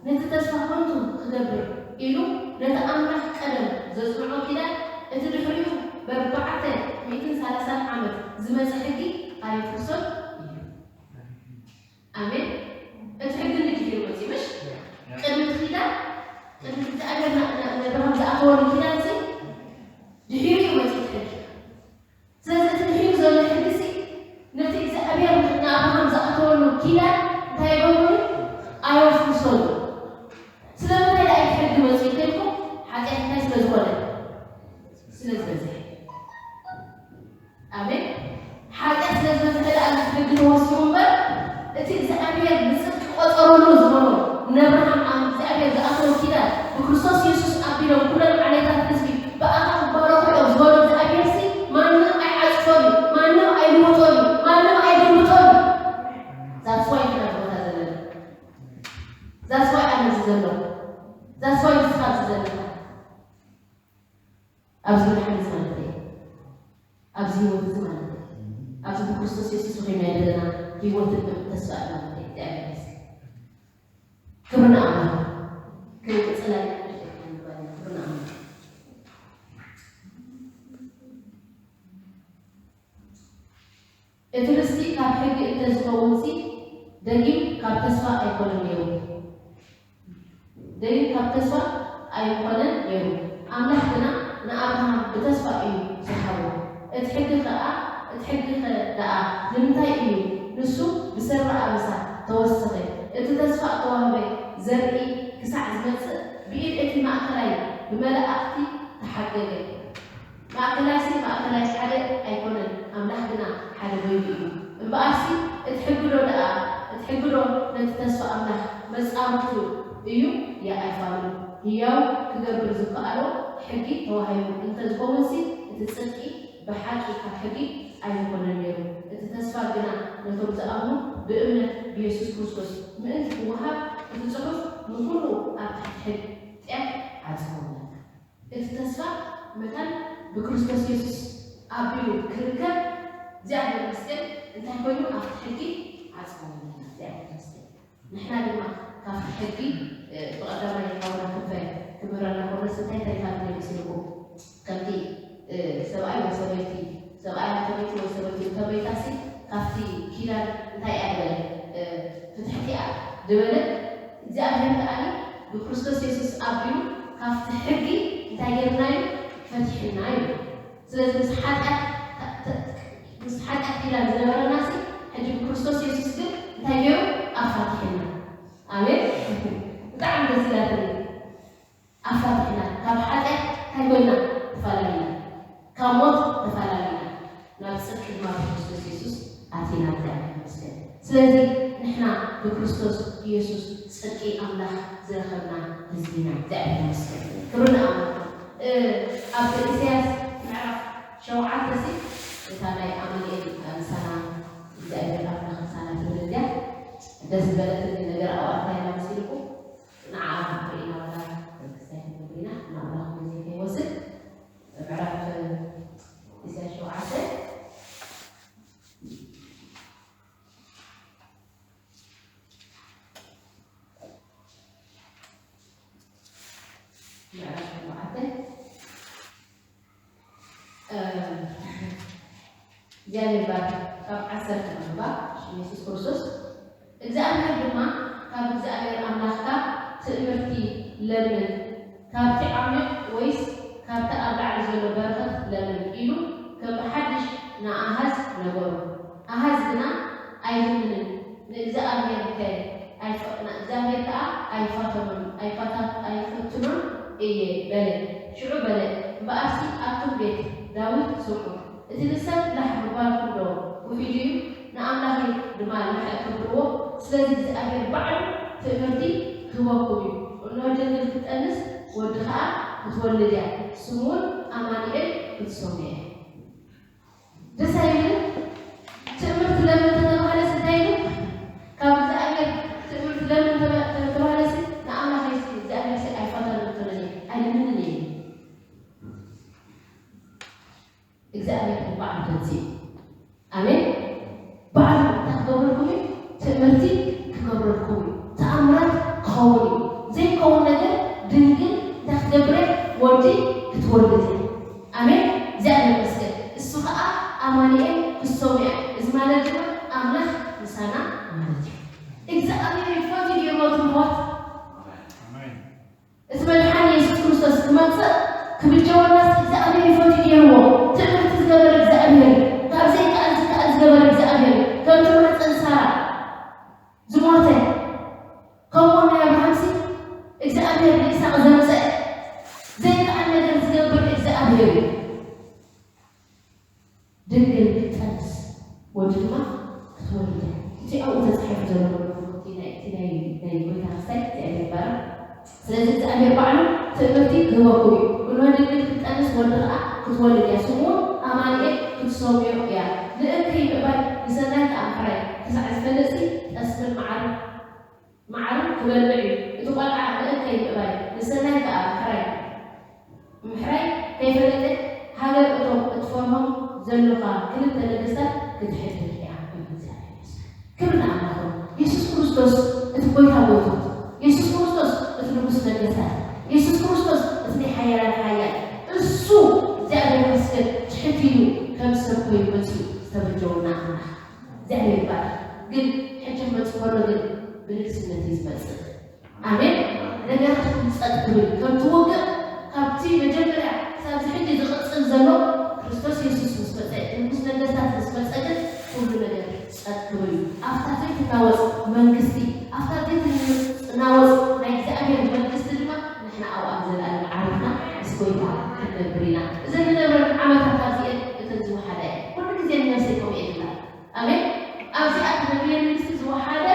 ነቲ ተስፋ ከንቱ ክገብር ኢሉ ነቲ ኣምላኽ ቀደም ዘጽንዖ ኪዳን፣ እቲ ድሕሪኡ በርባዕተ ሚእትን ሰላሳን ዓመት ዝመጸ ሕጊ ኣየፍርሶን እዩ። ኣሜን። እቲ ሕጊ ንድሕሪኡ መጺኡ፣ ምሽ? ቅድሚ እቲ ኪዳን፣ ቅድሚ እግዚኣብሔር ና-፣ ና-፣ ንኣብርሃም ዝኣተወሉ ኪዳን ሲ ድሕሪኡ መጺኡ እቲ ሕጊ። ስለዚ እቲ ድሒሩ ዘሎ ሕጊ ሲ ነቲ እግዚኣብሔር ንኣብርሃም ዝኣተወሉ ኪዳን እንታይ ይገብሩ? ኣየፍርሶን። ስለምንታይ ደኣ እቲ ሕጊ መጺኡ ኢልኩም? ሓጢኣት እንታይ ስለ ዝኾነ? ስለ ዝበዝሐ። ኣሜን። ሓጢኣት ስለ ዝበዝሐ ደኣ እቲ ሕጊ ተወሲኹ እምበር፣ እቲ እግዚኣብሔር ንጽድቂ ቆጸረሉ ዝበሎ፣ ንኣብርሃም ኣብ እግዚኣብሔር ዝኣተወ ኪዳን፣ ብክርስቶስ የሱስ ኣቢሎም ኩለን ዓሌታት ህዝቢ ብኣኻ ክባረኹ እዮም ዝበሎ እግዚኣብሔር ሲ፣ ማንም ኣይዓጽፎን እዩ፣ ማንም ኣይልውጦን እዩ፣ ማንም ኣይግልብጦን እዩ። That's why ኢና ኣብዚ ቦታ ዘለና። That's why ኣነ እዚ ዘሎ። That's why ንስኻ ኣብዚ ዘለኻ። ኣብዚ መድሓኒ እዚ ማለት እዩ። ኣብዚ ህይወት እዚ ማለት እዩ። ኣብዚ ብክርስቶስ የሱስ ኮይና ዘለና ህይወትን ተስፋ ማለት እዩ። እግዚኣብሔር ይመስገን። ክብሪ ንኣምላኽ። ክንቅጽል ኣይንኽእልን ኢና ንባል ኢና። ክብሪ ንኣምላኽ። እቲ ርስቲ ካብ ሕጊ እንተ ዝኸውን ሲ፣ ደጊም ካብ ተስፋ ኣይኮነን ነይሩ። ደጊም ካብ ተስፋ ኣይኮነን ነይሩ። ኣምላኽ ግና ንኣብርሃም ብተስፋ እዩ ዝሃቦ። እቲ ሕጊ ኸኣ፣ እቲ ሕጊ ኸ ደኣ ንምንታይ እዩ ንሱ ብሰሪ ኣበሳ ተወሰኸ? እቲ ተስፋ እተዋህበ ዘርኢ ክሳዕ ዝመጽእ ብኢድ እቲ ማእከላይ ብመላእኽቲ ተሓገገ። ማእከላይሲ ማእከላይ ሓደ ኣይኮነን፣ ኣምላኽ ግና ሓደ በይኑ እዩ። እምበኣርሲ እቲ ሕጊ ዶ ደኣ ሕጊ ዶ ነቲ ተስፋ ኣምላኽ መጻወቱ እዩ? ያ ኣይፋሉን። ህያው ክገብር ዝከኣሎ ሕጊ ተዋሂቡ እንተዝኸውንሲ፣ እቲ ጽድቂ ብሓቂ ካብ ሕጊ ኣይምኾነን ነይሩ። እቲ ተስፋ ግና ነቶም ዝኣምኑ ብእምነት ብየሱስ ክርስቶስ ምእንቲ ክወሃብ፣ እቲ ጽሑፍ ንኹሉ ኣብ ትሕቲ ሕጊ ጢያት ዓጽወምለና። እቲ ተስፋ መታን ብክርስቶስ የሱስ ኣቢሉ ክርከብ እግዚኣብሔር ይመስገን። እንታይ ኮይኑ ኣብቲ ሕጊ ዓጽወምለና እግዚኣብሔር ይመስገን። ንሕና ድማ ካብቲ ሕጊ ብቐዳማይ ሓውና ክንፈ ክምህረና ኮነስ እንታይ ተሪፋት መሲልኩም? ከምቲ ሰብኣይ ወይ ሰበይቲ ሰብኣይ ተመይቲ ወይ ሰበይቲ ተመይታሲ ካብቲ ኪዳን እንታይ እያ ዝበለ? ፍትሕቲ እያ ዝበለ። እግዚኣብሔር ከኣኒ ብክርስቶስ የሱስ ኣቢሉ ካብቲ ሕጊ እንታይ ገይርና እዩ? ፈቲሕና እዩ። ስለዚ ምስ ሓጢኣት ምስ ሓጢኣት ኪዳን ዝነበረና ሲ ሕጂ ብክርስቶስ የሱስ ግን እንታይ ገይሩ? ኣፋቲሕና። ኣሜን። ብጣዕሚ ደስ ኢላትኒ። ኣፋቲሕና ካብ ሓጢኣት እንታይ ኮይና? ተፈላለና። ካብ ሞት ተፈላለና። ናብ ጽድቂ ድማ ብክርስቶስ የሱስ ኣቲና። እግዚኣብሔር ይመስገን። ስለዚ ንሕና ብክርስቶስ ኢየሱስ ጽድቂ ኣምላኽ ዝረኸብና ህዝቢ ኢና። እግዚኣብሔር ይመስገን። ክብሪ ንኣምላኽ። ኣብ ኢሳያስ ምዕራፍ ሸውዓተ ሲ እታ ናይ ኣማኑኤል ምሳና እግዚኣብሔር ኣምላኽ ምሳና ትብል እንድያ። ደስ ዝበለትኒ ነገር ኣብኣ እንታይ ኢላ መሲልኩም? ንዓ ርኢና ዋላ ክሳይ ክንብሪና ንኣምላኽ ግዜ ከይወስድ ምዕራፍ ኢሳያስ ሸውዓተ ምዕራፍ ሸውዓተ እግዚኣብሔር ባር ካብ ዓሰርተ ምንባር ሽም የሱስ ክርስቶስ። እግዚኣብሔር ድማ ካብ እግዚኣብሔር ኣምላኽካ ትእምርቲ ለምን፣ ካብቲ ዓሚቕ ወይስ ካብቲ ኣብ ላዕሊ ዘሎ በረኸት ለምን ኢሉ ከም ብሓድሽ ንኣሃዝ ነገሩ። ኣሃዝ ግና ኣይልምንን፣ ንእግዚኣብሔር ከ ኣይፈ- ንእግዚኣብሔር ከኣ ኣይፋተኖን ኣይፋታ- ኣይፈትኖን እየ በለ። ሽዑ በለ፣ እምበኣርሲ ኣቱም ቤት ዳዊት ስምዑ፣ እቲ ንሰብ ላሕ ምባልኩም ዶ ውሒዱ እዩ? ንኣምላኸይ ድማ ላሕ እተብልዎ? ስለዚ እግዚኣብሔር ባዕሉ ትእምርቲ ክህበኩም እዩ። እንሆ ድንግል ክትጠንስ ወዲ ኸኣ ክትወልድ እያ፣ ስሙ እውን ኣማኑኤል ክትሰምዮ እያ። ደስ ኣይብልን? ትእምርቲ ለምን ተተባህለስ እንታይ ኢሉ? ካብ እግዚኣብሔር ትእምርቲ ለምን ተባ- ተባህለስ ንኣምላኸይሲ እግዚኣብሔርሲ ኣይፋታን ኣይልምንን እየ። እግዚኣብሔር ባዕሉ ተንስኡ። ኣሜን። ባዕሉ እንታይ ክገብረልኩም እዩ? ትእምርቲ ክገብረልኩም እዩ። ተኣምራት ክኸውን እዩ። ዘይከውን ነገር ድንግል እንታይ ክትገብር እያ? ወዲ ክትወልድ እያ። ኣሜን። እግዚኣብሔር ይመስገን። እሱ ከዓ ኣማኑኤል ክሰሙ እያ። እዚ ማለት ድማ ኣምላኽ ምሳና ማለት እዩ። እግዚኣብሔር ፈትዩ ገይርዎ ትምሆት። ኣሜን። እቲ መድሓኒ የሱስ ክርስቶስ ክመጽእ ክብጀወናስ እግዚኣብሔር ፈትዩ ገይርዎ። ትእምርቲ ዝገበረ እግዚኣብሔር፣ ካብ ዘይከኣል ዝከኣል ዝገበረ እግዚኣብሔር፣ ከምቲ ማህፀን ሳራ ዝሞተ፣ ከምኡ ናይ ኣብርሃምሲ እግዚኣብሔር ንይስሐቅ ዘምፀ ዘይከኣል ነገር ዝገብር እግዚኣብሔር እዩ። ድንግል ክትጠንስ ወዲ ድማ ክትወልድ እያ። እቲ ኣብኡ ተፃሒፉ ዘሎ እቲ ናይ እቲ ናይ ናይ ጎይታ ክስታይ እግዚኣብሔር ይባረክ። ስለዚ እግዚኣብሔር ባዕሉ ትእምርቲ ክህበኩም እዩ። እንሆ ድንግል ክትጠንስ ወዲ ከዓ ክትወልድ እያ፣ ስሙ ኣማኑኤል ክትሰምዮ እያ። ንእከይ ምእባይ ንሰናይ ከዓ ምሕራይ ክሳዕ ዝፈልጥሲ ጠስምን መዓርን መዓርን ክበልዕ እዩ። እቲ ቆልዓ ንእከይ ምእባይ ንሰናይ ከዓ ምሕራይ ምሕራይ ከይፈለጠ ሃገር እቶም እትፈርሆም ዘለኻ ክልተ ነገስታት ክትሕድር እያ። ክብሪ ንኣምላኽ። የሱስ ክርስቶስ እቲ ጎይታ ጎይቶት፣ የሱስ ክርስቶስ እቲ ንጉስ ነገስታት፣ የሱስ ክርስቶስ እቲ ናይ ሓያላን ሓያል፣ እሱ እግዚኣብሔር ይመስገን ትሕት ኢሉ ከም ሰብ ኮይኑ መፂኡ ዝተበጀወና ኣምላኽ እግዚኣብሔር ይባረክ። ግን ሕጂ ክመፅእ ከሎ ግን ብንግስነት እዩ ዝመፅእ። ኣሜን። ነገራትኩም ጸጥ ክብል ከም ትውግእ ካብቲ መጀመርያ ክሳብ እዚ ሕጂ ዝቕጽል ዘሎ ክርስቶስ የሱስ ምስ መጸ፣ እቲ ንጉስ ነገስታት ምስ መጸ ግን ኩሉ ነገር ጸጥ ክብል እዩ። ኣብታ ዘይትናወጽ መንግስቲ፣ ኣብታ ዘይትናወጽ ናይ እግዚኣብሔር መንግስቲ ድማ ንሕና ኣብኣ ንዘለኣለም ዓሪፍና ምስ ጎይታ ክንነብር ኢና። እዘን ንነብረን ዓመታት ኣብዚኤን እተን ዝወሓዳ እየን። ኩሉ ግዜ ንነብሰይ ከምኡ እየ ዝብላ። ኣሜን። ኣብዚኣ ትነብር መንግስቲ ዝወሓደ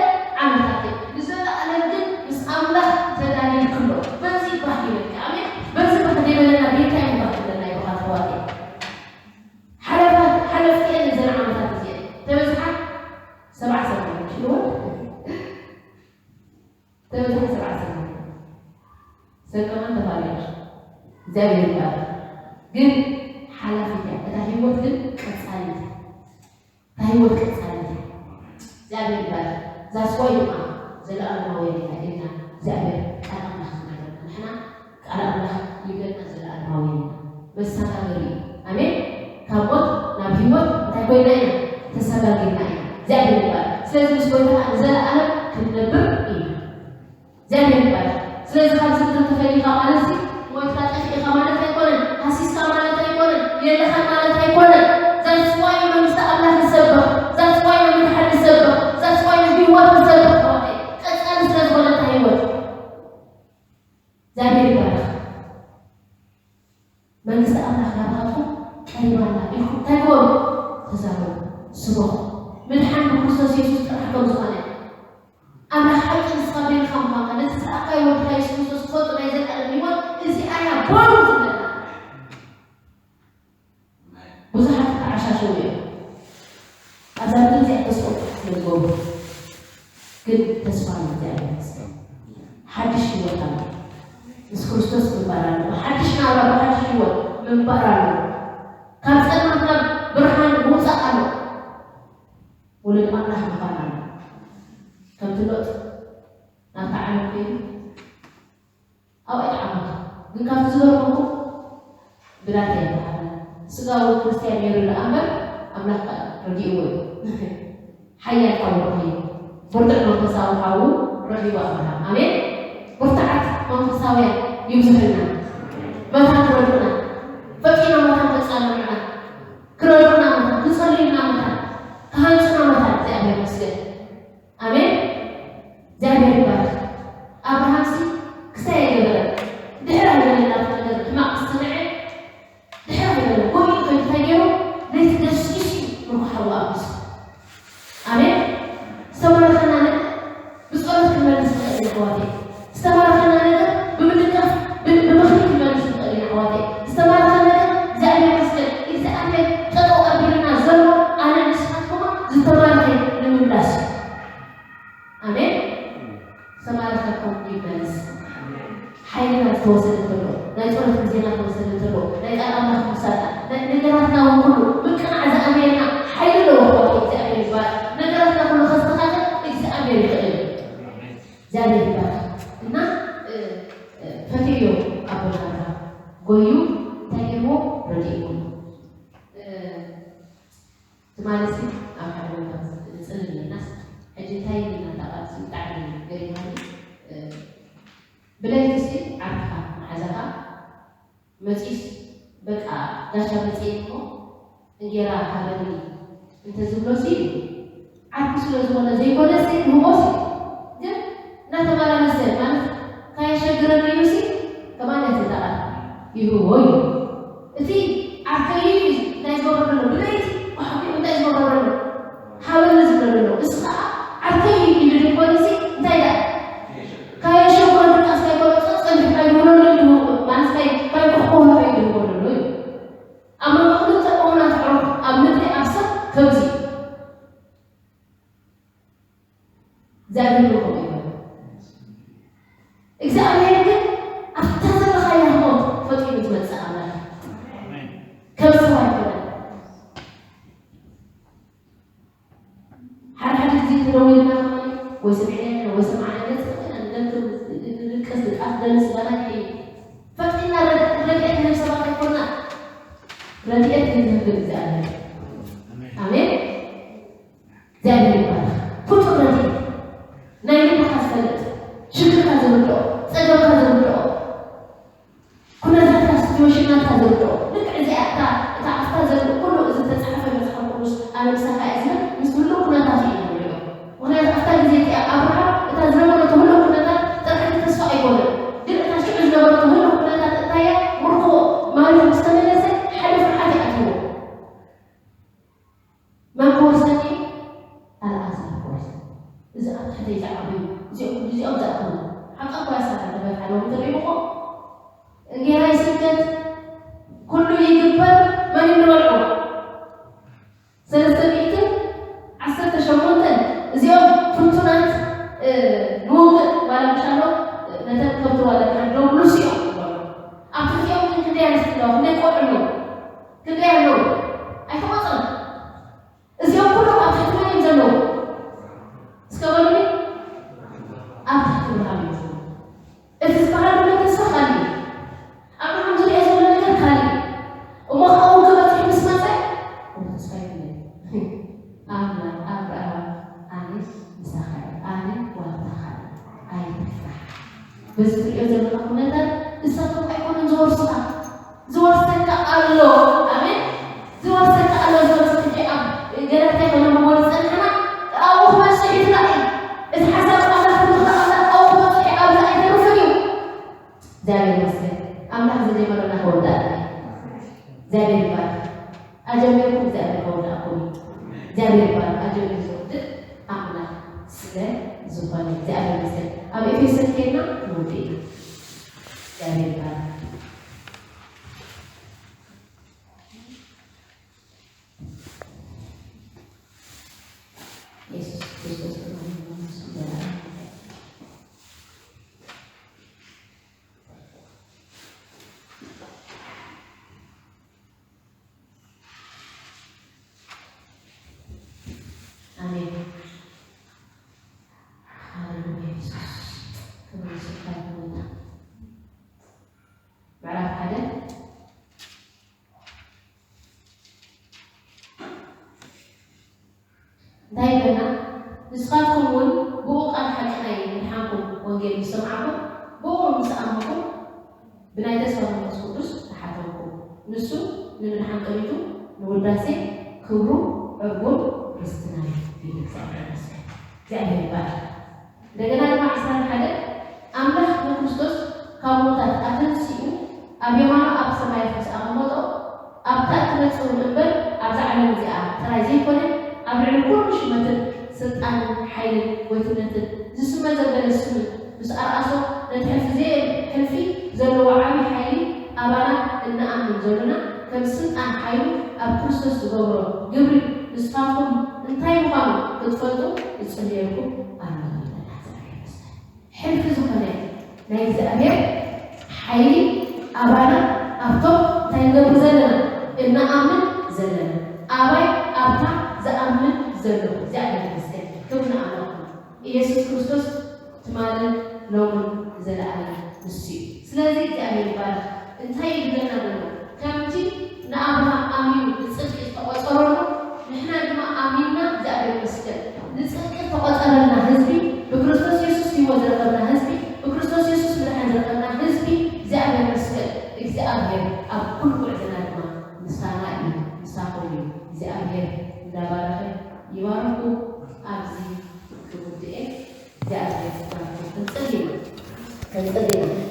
ሰብ ከማን ተፋሪቓ። እግዚኣብሔር ይባረክ። ግን ሓላፊት እያ። እታ ህይወት ግን ቀጻሊት እያ። እታ ህይወት ቀጻሊት እያ። እግዚኣብሔር ይባረክ። እዛ ስዋ ድማ ዘለኣለማውያን ኢና ኢልና እግዚኣብሔር ቃል ኣምላኽ ዝነግረና። ንሕና ቃል ኣምላኽ ይብለና ዘለኣለማውያን ኢና። መሰጋገሪ እዩ። ኣሜን። ካብ ሞት ናብ ህይወት እንታይ ኮይና ኢና? ተሰጋጊርና ኢና። እግዚኣብሔር ይባረክ። ስለዚ ምስ ጎይታ ንዘለኣለም ክንነብር ኢና። እግዚኣብሔር ይባረክ። ስለዚ ካብዚ ምድሪ ተፈሊኻ ማለት ሲ ሞይትካ ጠፊእኻ ማለት ኣይኮነን። ሃሲስካ ማለት ኣይኮነን። የለኻን ማለት ኣይኮነን። That's why መንግስቲ ኣምላኽ ንሰብኽ። That's why መድሓን ንሰብኽ። That's why ህይወት ንሰብኽ። ወደ ቀጻሊ ስለ ዝኾነ እታ ህይወት እግዚኣብሔር ይባረክ። መንግስቲ ኣምላኽ ናባኻትኩም ቀሪባ ኣላ ኢልኩም እንታይ ግበሩ? ተዛረቡ፣ ስበኹ። ምድሓን ብክርስቶስ የሱስ ጥራሕ ከም ዝኾነ፣ ኣምላኽ ሓቂ ንስኻ በይንኻ ምዃንካ፣ ነቲ ዝለኣኻዮ ወድኻ የሱስ ክርስቶስ ትፈልጡ ናይ ዘለኣለም ህይወት እዚኣ እያ በሉ ዝብለና። ብዙሓት ተዓሻሸው እዮም። ኣብዛ ምድሪ እዚኣ ተስፋ ስለ ዝገብሩ፣ ግን ተስፋ ኣሎ እግዚኣብሔር ይመስገን። ሓድሽ ህይወት ኣሎ። ምስ ክርስቶስ ምንባር ኣሎ። ብሓድሽ ናብራ፣ ብሓድሽ ህይወት ምንባር ኣሎ። ካብ ጸልማት ናብ ብርሃን ምውጻእ ኣሎ። ወለድ ኣምላኽ ምዃን ኣሎ። ከምቲ ሎጥ ናብታ ዓለም ከይዱ ኣብኡ ኣይተዓወተን። ግን ካብቲ ዝበልኩኹም ብናተይ ኣይበሃል። ስጋዊ ክርስትያን ነይሩ ደኣ እምበር ኣምላኽ ከኣ ረዲእዎ እዩ። ሓያል ሓው ረኺቡ። ብርቱዕ መንፈሳዊ ሓው ረኺቡ ኣብርሃም። ኣሜን። ብርቱዓት መንፈሳውያን ይብዝሑልና። መታን ክረድኡና፣ ፈጢኖም መታን ከጻንዑና፣ ክረድኡና መታን፣ ክጸልዩልና መታን፣ ክሃንጹና መታን እግዚኣብሔር ይመስገን። ኣሜን። እግዚኣብሔር ይባረክ። ኣብርሃምሲ ክስታይ ኣይገበረን። ድሕር ኣይበለን ናቱ ነገር ሕማቕ ምስ ሰምዐ፣ ድሕር ኣይበለን። ጎይኡ ከይዱ እንታይ ገይሩ? ለይቲ ገስጊሱ እዩ ምርኮ ሓዊ ኣብሊሱ። ኣሜን። ዝተማረኸና ነገር ብጸሎት ክንመልስ ንኽእል ኢና ኣሕዋተይ። ዝተማረኸና ነገር ብምድጋፍ፣ ብ-፣ ብምኽሪ ክንመልስ ንኽእል ኢና ኣሕዋተይ። ዝተማረኸ ነገር እግዚኣብሔር ይመስገን። እግዚኣብሔር ጠጠው ኣቢሉና ዘሎ ኣነ ንስኻትኩም ዝተማረኸ ንምምላስ እዩ። ኣሜን። ዝተማረኸ ኮን ይመልስ። ሓይልና ዝተወሰደ እንተሎ፣ ናይ ጸሎት ግዜና ዝተወሰደ እንተሎ፣ ናይ ቃል ኣምላኽ ምሳና፣ ናይ ነገራትና እውን ኩሉ ምቅናዕ ዝኣበየና ሓይሊ ኣለዎ። ኣሕዋተይ እግዚኣብሔር ይባረክ። ነገራትና ኩሉ ከስተኻኽል እግዚኣብሔር ይኽእል እዩ። እግዚኣብሔር ይባረክ። እና፣ እ፣ እ፣ ፈትዮ ኣቦና ኣብርሃም ጎዩ እንታይ ገይርዎ? ረዲእዎ። እ፣ ትማሊ ሲ ኣብ ሓደ ቦታ ንጽሊ ነይርናስ፣ ሕጂ እንታይ ኢልና እታ ቃል ሲ ብጣዕሚ ገሪማኒ። እ፣ ብለይቲ ሲ ዓርክኻ መሓዛኻ መጺኡስ በቃ ጋሻ መጺኤ እሞ እንጌራ ሃበኒ እንተዝብሎሲ ዓርኩ ስለ ዝኾነ ዘይኮነሲ ክህቦሲ ግን እናተመላለሰ ማለት ካየሸግረኒ ኢሉሲ ከማን እያ ትጠቓ ይህቦ እዩ። እቲ ዓርከይ እዩ እንታይ ዝገብሮ ዘሎ ብለይቲ ኳሕኩ እንታይ ዝገብሮ ዘሎ ሃበኒ ዝብሎ ዘሎ እሱ ከዓ ዓርከይ እዩ ኢሉ ዘይኮነሲ እንታይ ደኣ ካየሸግሮ ድቃስ ኣይኮነ ጸጸልሕ ኣይብሎ ኣሎ ማለት ካይ ካይ ኩሕኩሕ ኣይብሎ ኣሎ እዩ። ኣብ መንጎ ክልተ እሙናት ኣዕሩኽ ኣብ ምድሪ ኣብ ሰብ ከምዚ እዩ። እግዚኣብሔር እውን ከምኡ ይገብር። እግዚኣብሔር ግን ኣብታ ዘለኻያ ሞት ፈጢኑ ዝመጽእ ኣምላኽ እዩ። ከም ሰብ ኣይኮነን። ሓደ ሓደ ግዜ ተደዊልና ከማን ወይ ሰሚዕና ወይ ሰማዕና ገጽ ንደክም ንድቅስ ንጣፍ ደንስ ባና ይኸይድ ፈጢና ረድኤት ንህብ ሰባት ኣይኮና። ረድኤት ንህብ እግዚኣብሔር። ኣሜን። እግዚኣብሔር ይባረክ። ፍጡር ረድኤት ናይ ልብኻ ዝፈልጥ ሽግርካ ዝርድኦ ጸገምካ ዝርድኦ ኩነታትካ ሲትዌሽናትካ ዝርድኦ ልክዕ እዚኣ እታ እታ ኣብታ ዘሎ ኩሉ እዚ ዝተጻሕፈ መጽሓፍ ቅዱስ ኣነ ምሳኻ እየ ዝብል ምስ ህሉው ኩነታት እዩ ንሪኦ። ምኽንያቱ ኣብታ ግዜ እቲኣ ኣብርሃም እታ ዝነበረቶ ህሉው ኩነታት ጥርዓቲ ተስፋ ኣይኮነን። ግን እታ ሽዑ ዝነበረቶ ህሉው ኩነታት እንታይ እያ? ምርኮ ማሪኹ ምስ ተመለሰ ሓደ ፍርሓት ይኣትዎ። በዚ ትሪኦ ዘለኻ ኩነታት ንሳቶም ኣይኮኑን ዝወርሱኻ፣ ዝወርሰካ ኣሎ። ኣሜን። ዝወርሰካ ኣሎ። ዝወርስ ሕጂ ኣብ ገላትያ ከነንብቦ ዝጸናሕና ኣብኡ ክበጽሕ እዩ እቲ ራእይ። እቲ ሓሳብ ኣምላኽ፣ ትምክሕቲ ኣምላኽ ኣብኡ ክበጽሕ እዩ። ኣብዚ ኣይተርፍን እዩ። እግዚኣብሔር ይመስገን። ኣምላኽ ዝጀመረና ክወዳእ እዩ። እግዚኣብሔር ይባርክ። ኣጀሚርኩም እግዚኣብሔር ከወዳእኩም እዩ። እግዚኣብሔር ይባርክ። ኣጀሚሩ ዝወድእ ኣምላኽ ስለ ዝኾነ እግዚኣብሔር ይመስገን። ኣብ ኤፌሶን ኬድና ንውድእ ኢና። እግዚኣብሔር ይባርክ። የሱስ ክርስቶስ ብርሃን መንግስቱ ዘላለም። ኣሜን። ሃሌሉያ የሱስ። ክብሪ ንስኻ ይኹን ጌታ። ምዕራፍ ሓደ እንታይ ይብለና? ንስኻትኩም እውን ብኡ ቃል ሓቂ ናይ ምድሓንኩም ወንጌል ምስ ሰማዕኩም፣ ብኡ እውን ምስ ኣመንኩም፣ ብናይ ተስፋ መንፈስ ቅዱስ ተሓተምኩም። ንሱ ንምድሓን ጠሚቱ ንውዳሴ ክብሩ ዕርጉም ርስትና እዩ ይብል እግዚኣብሔር ይመስገን። እግዚኣብሔር ይባረክ። እንደገና ድማ ዕስራን ሓደ ኣምላኽ ንክርስቶስ ካብ ምዉታት ኣተንሲኡ ኣብ የማኑ ኣብ ሰማያት ምስ ኣቐመጦ ኣብታ እትመጽእ እውን እምበር ኣብዛ ዓለም እዚኣ ጥራይ ዘይኮነ ኣብ ልዕሊ ኩሉ ሽመትን ስልጣንን ሓይልን ጎይትነትን ዝስመ ዘበለ ስምን ምስ ኣርኣሶ ነቲ ሕልፊ ዘየል ሕልፊ ዘለዎ ዓብዪ ሓይሊ ኣባና እንኣምን ዘሎና ከም ስልጣን ሓይሉ ኣብ ክርስቶስ ዝገብሮ ግብሪ ንስኻትኩም እንታይ ምዃኑ ክትፈልጡ እጽልየልኩም ኣለኹ ይብለና እግዚኣብሔር ይመስገን። ሕልፊ ዝኾነ ናይ እግዚኣብሔር ሓይሊ ኣባና ኣብቶም እንታይ ንገብር ዘለና እንኣምን ዘለና ኣባይ ኣብታ ዝኣምን ዘለኹ እግዚኣብሔር ይመስገን። ክብሪ ንኣምላኽ። ኢየሱስ ክርስቶስ ትማልን ሎምን ዘለኣለም ንሱ እዩ። ስለዚ እግዚኣብሔር ይባረክ። እንታይ እዩ ዝብለና ዘሎ? ከምቲ ንኣብርሃም ኣሚኑ ብጽድቂ ዝተቆጸረሉ ንሕና ድማ ኣሚንና እግዚኣብሔር ይመስገን ንጽድቂ ዝተቆጸረልና ህዝቢ ብክርስቶስ የሱስ ህይወት ዝረኸብና ህዝቢ ብክርስቶስ የሱስ ምድሓን ዝረኸብና ህዝቢ እግዚኣብሔር ይመስገን። እግዚኣብሔር ኣብ ኩሉ ጉዕዞና ድማ ምሳና እዩ፣ ምሳኹም እዩ። እግዚኣብሔር እንዳባረኸ ይባርኩ። ኣብዚ ክውድኤ እግዚኣብሔር ይባርኩ። ክንጽሊ ኢና። ክንጽሊ ኢና።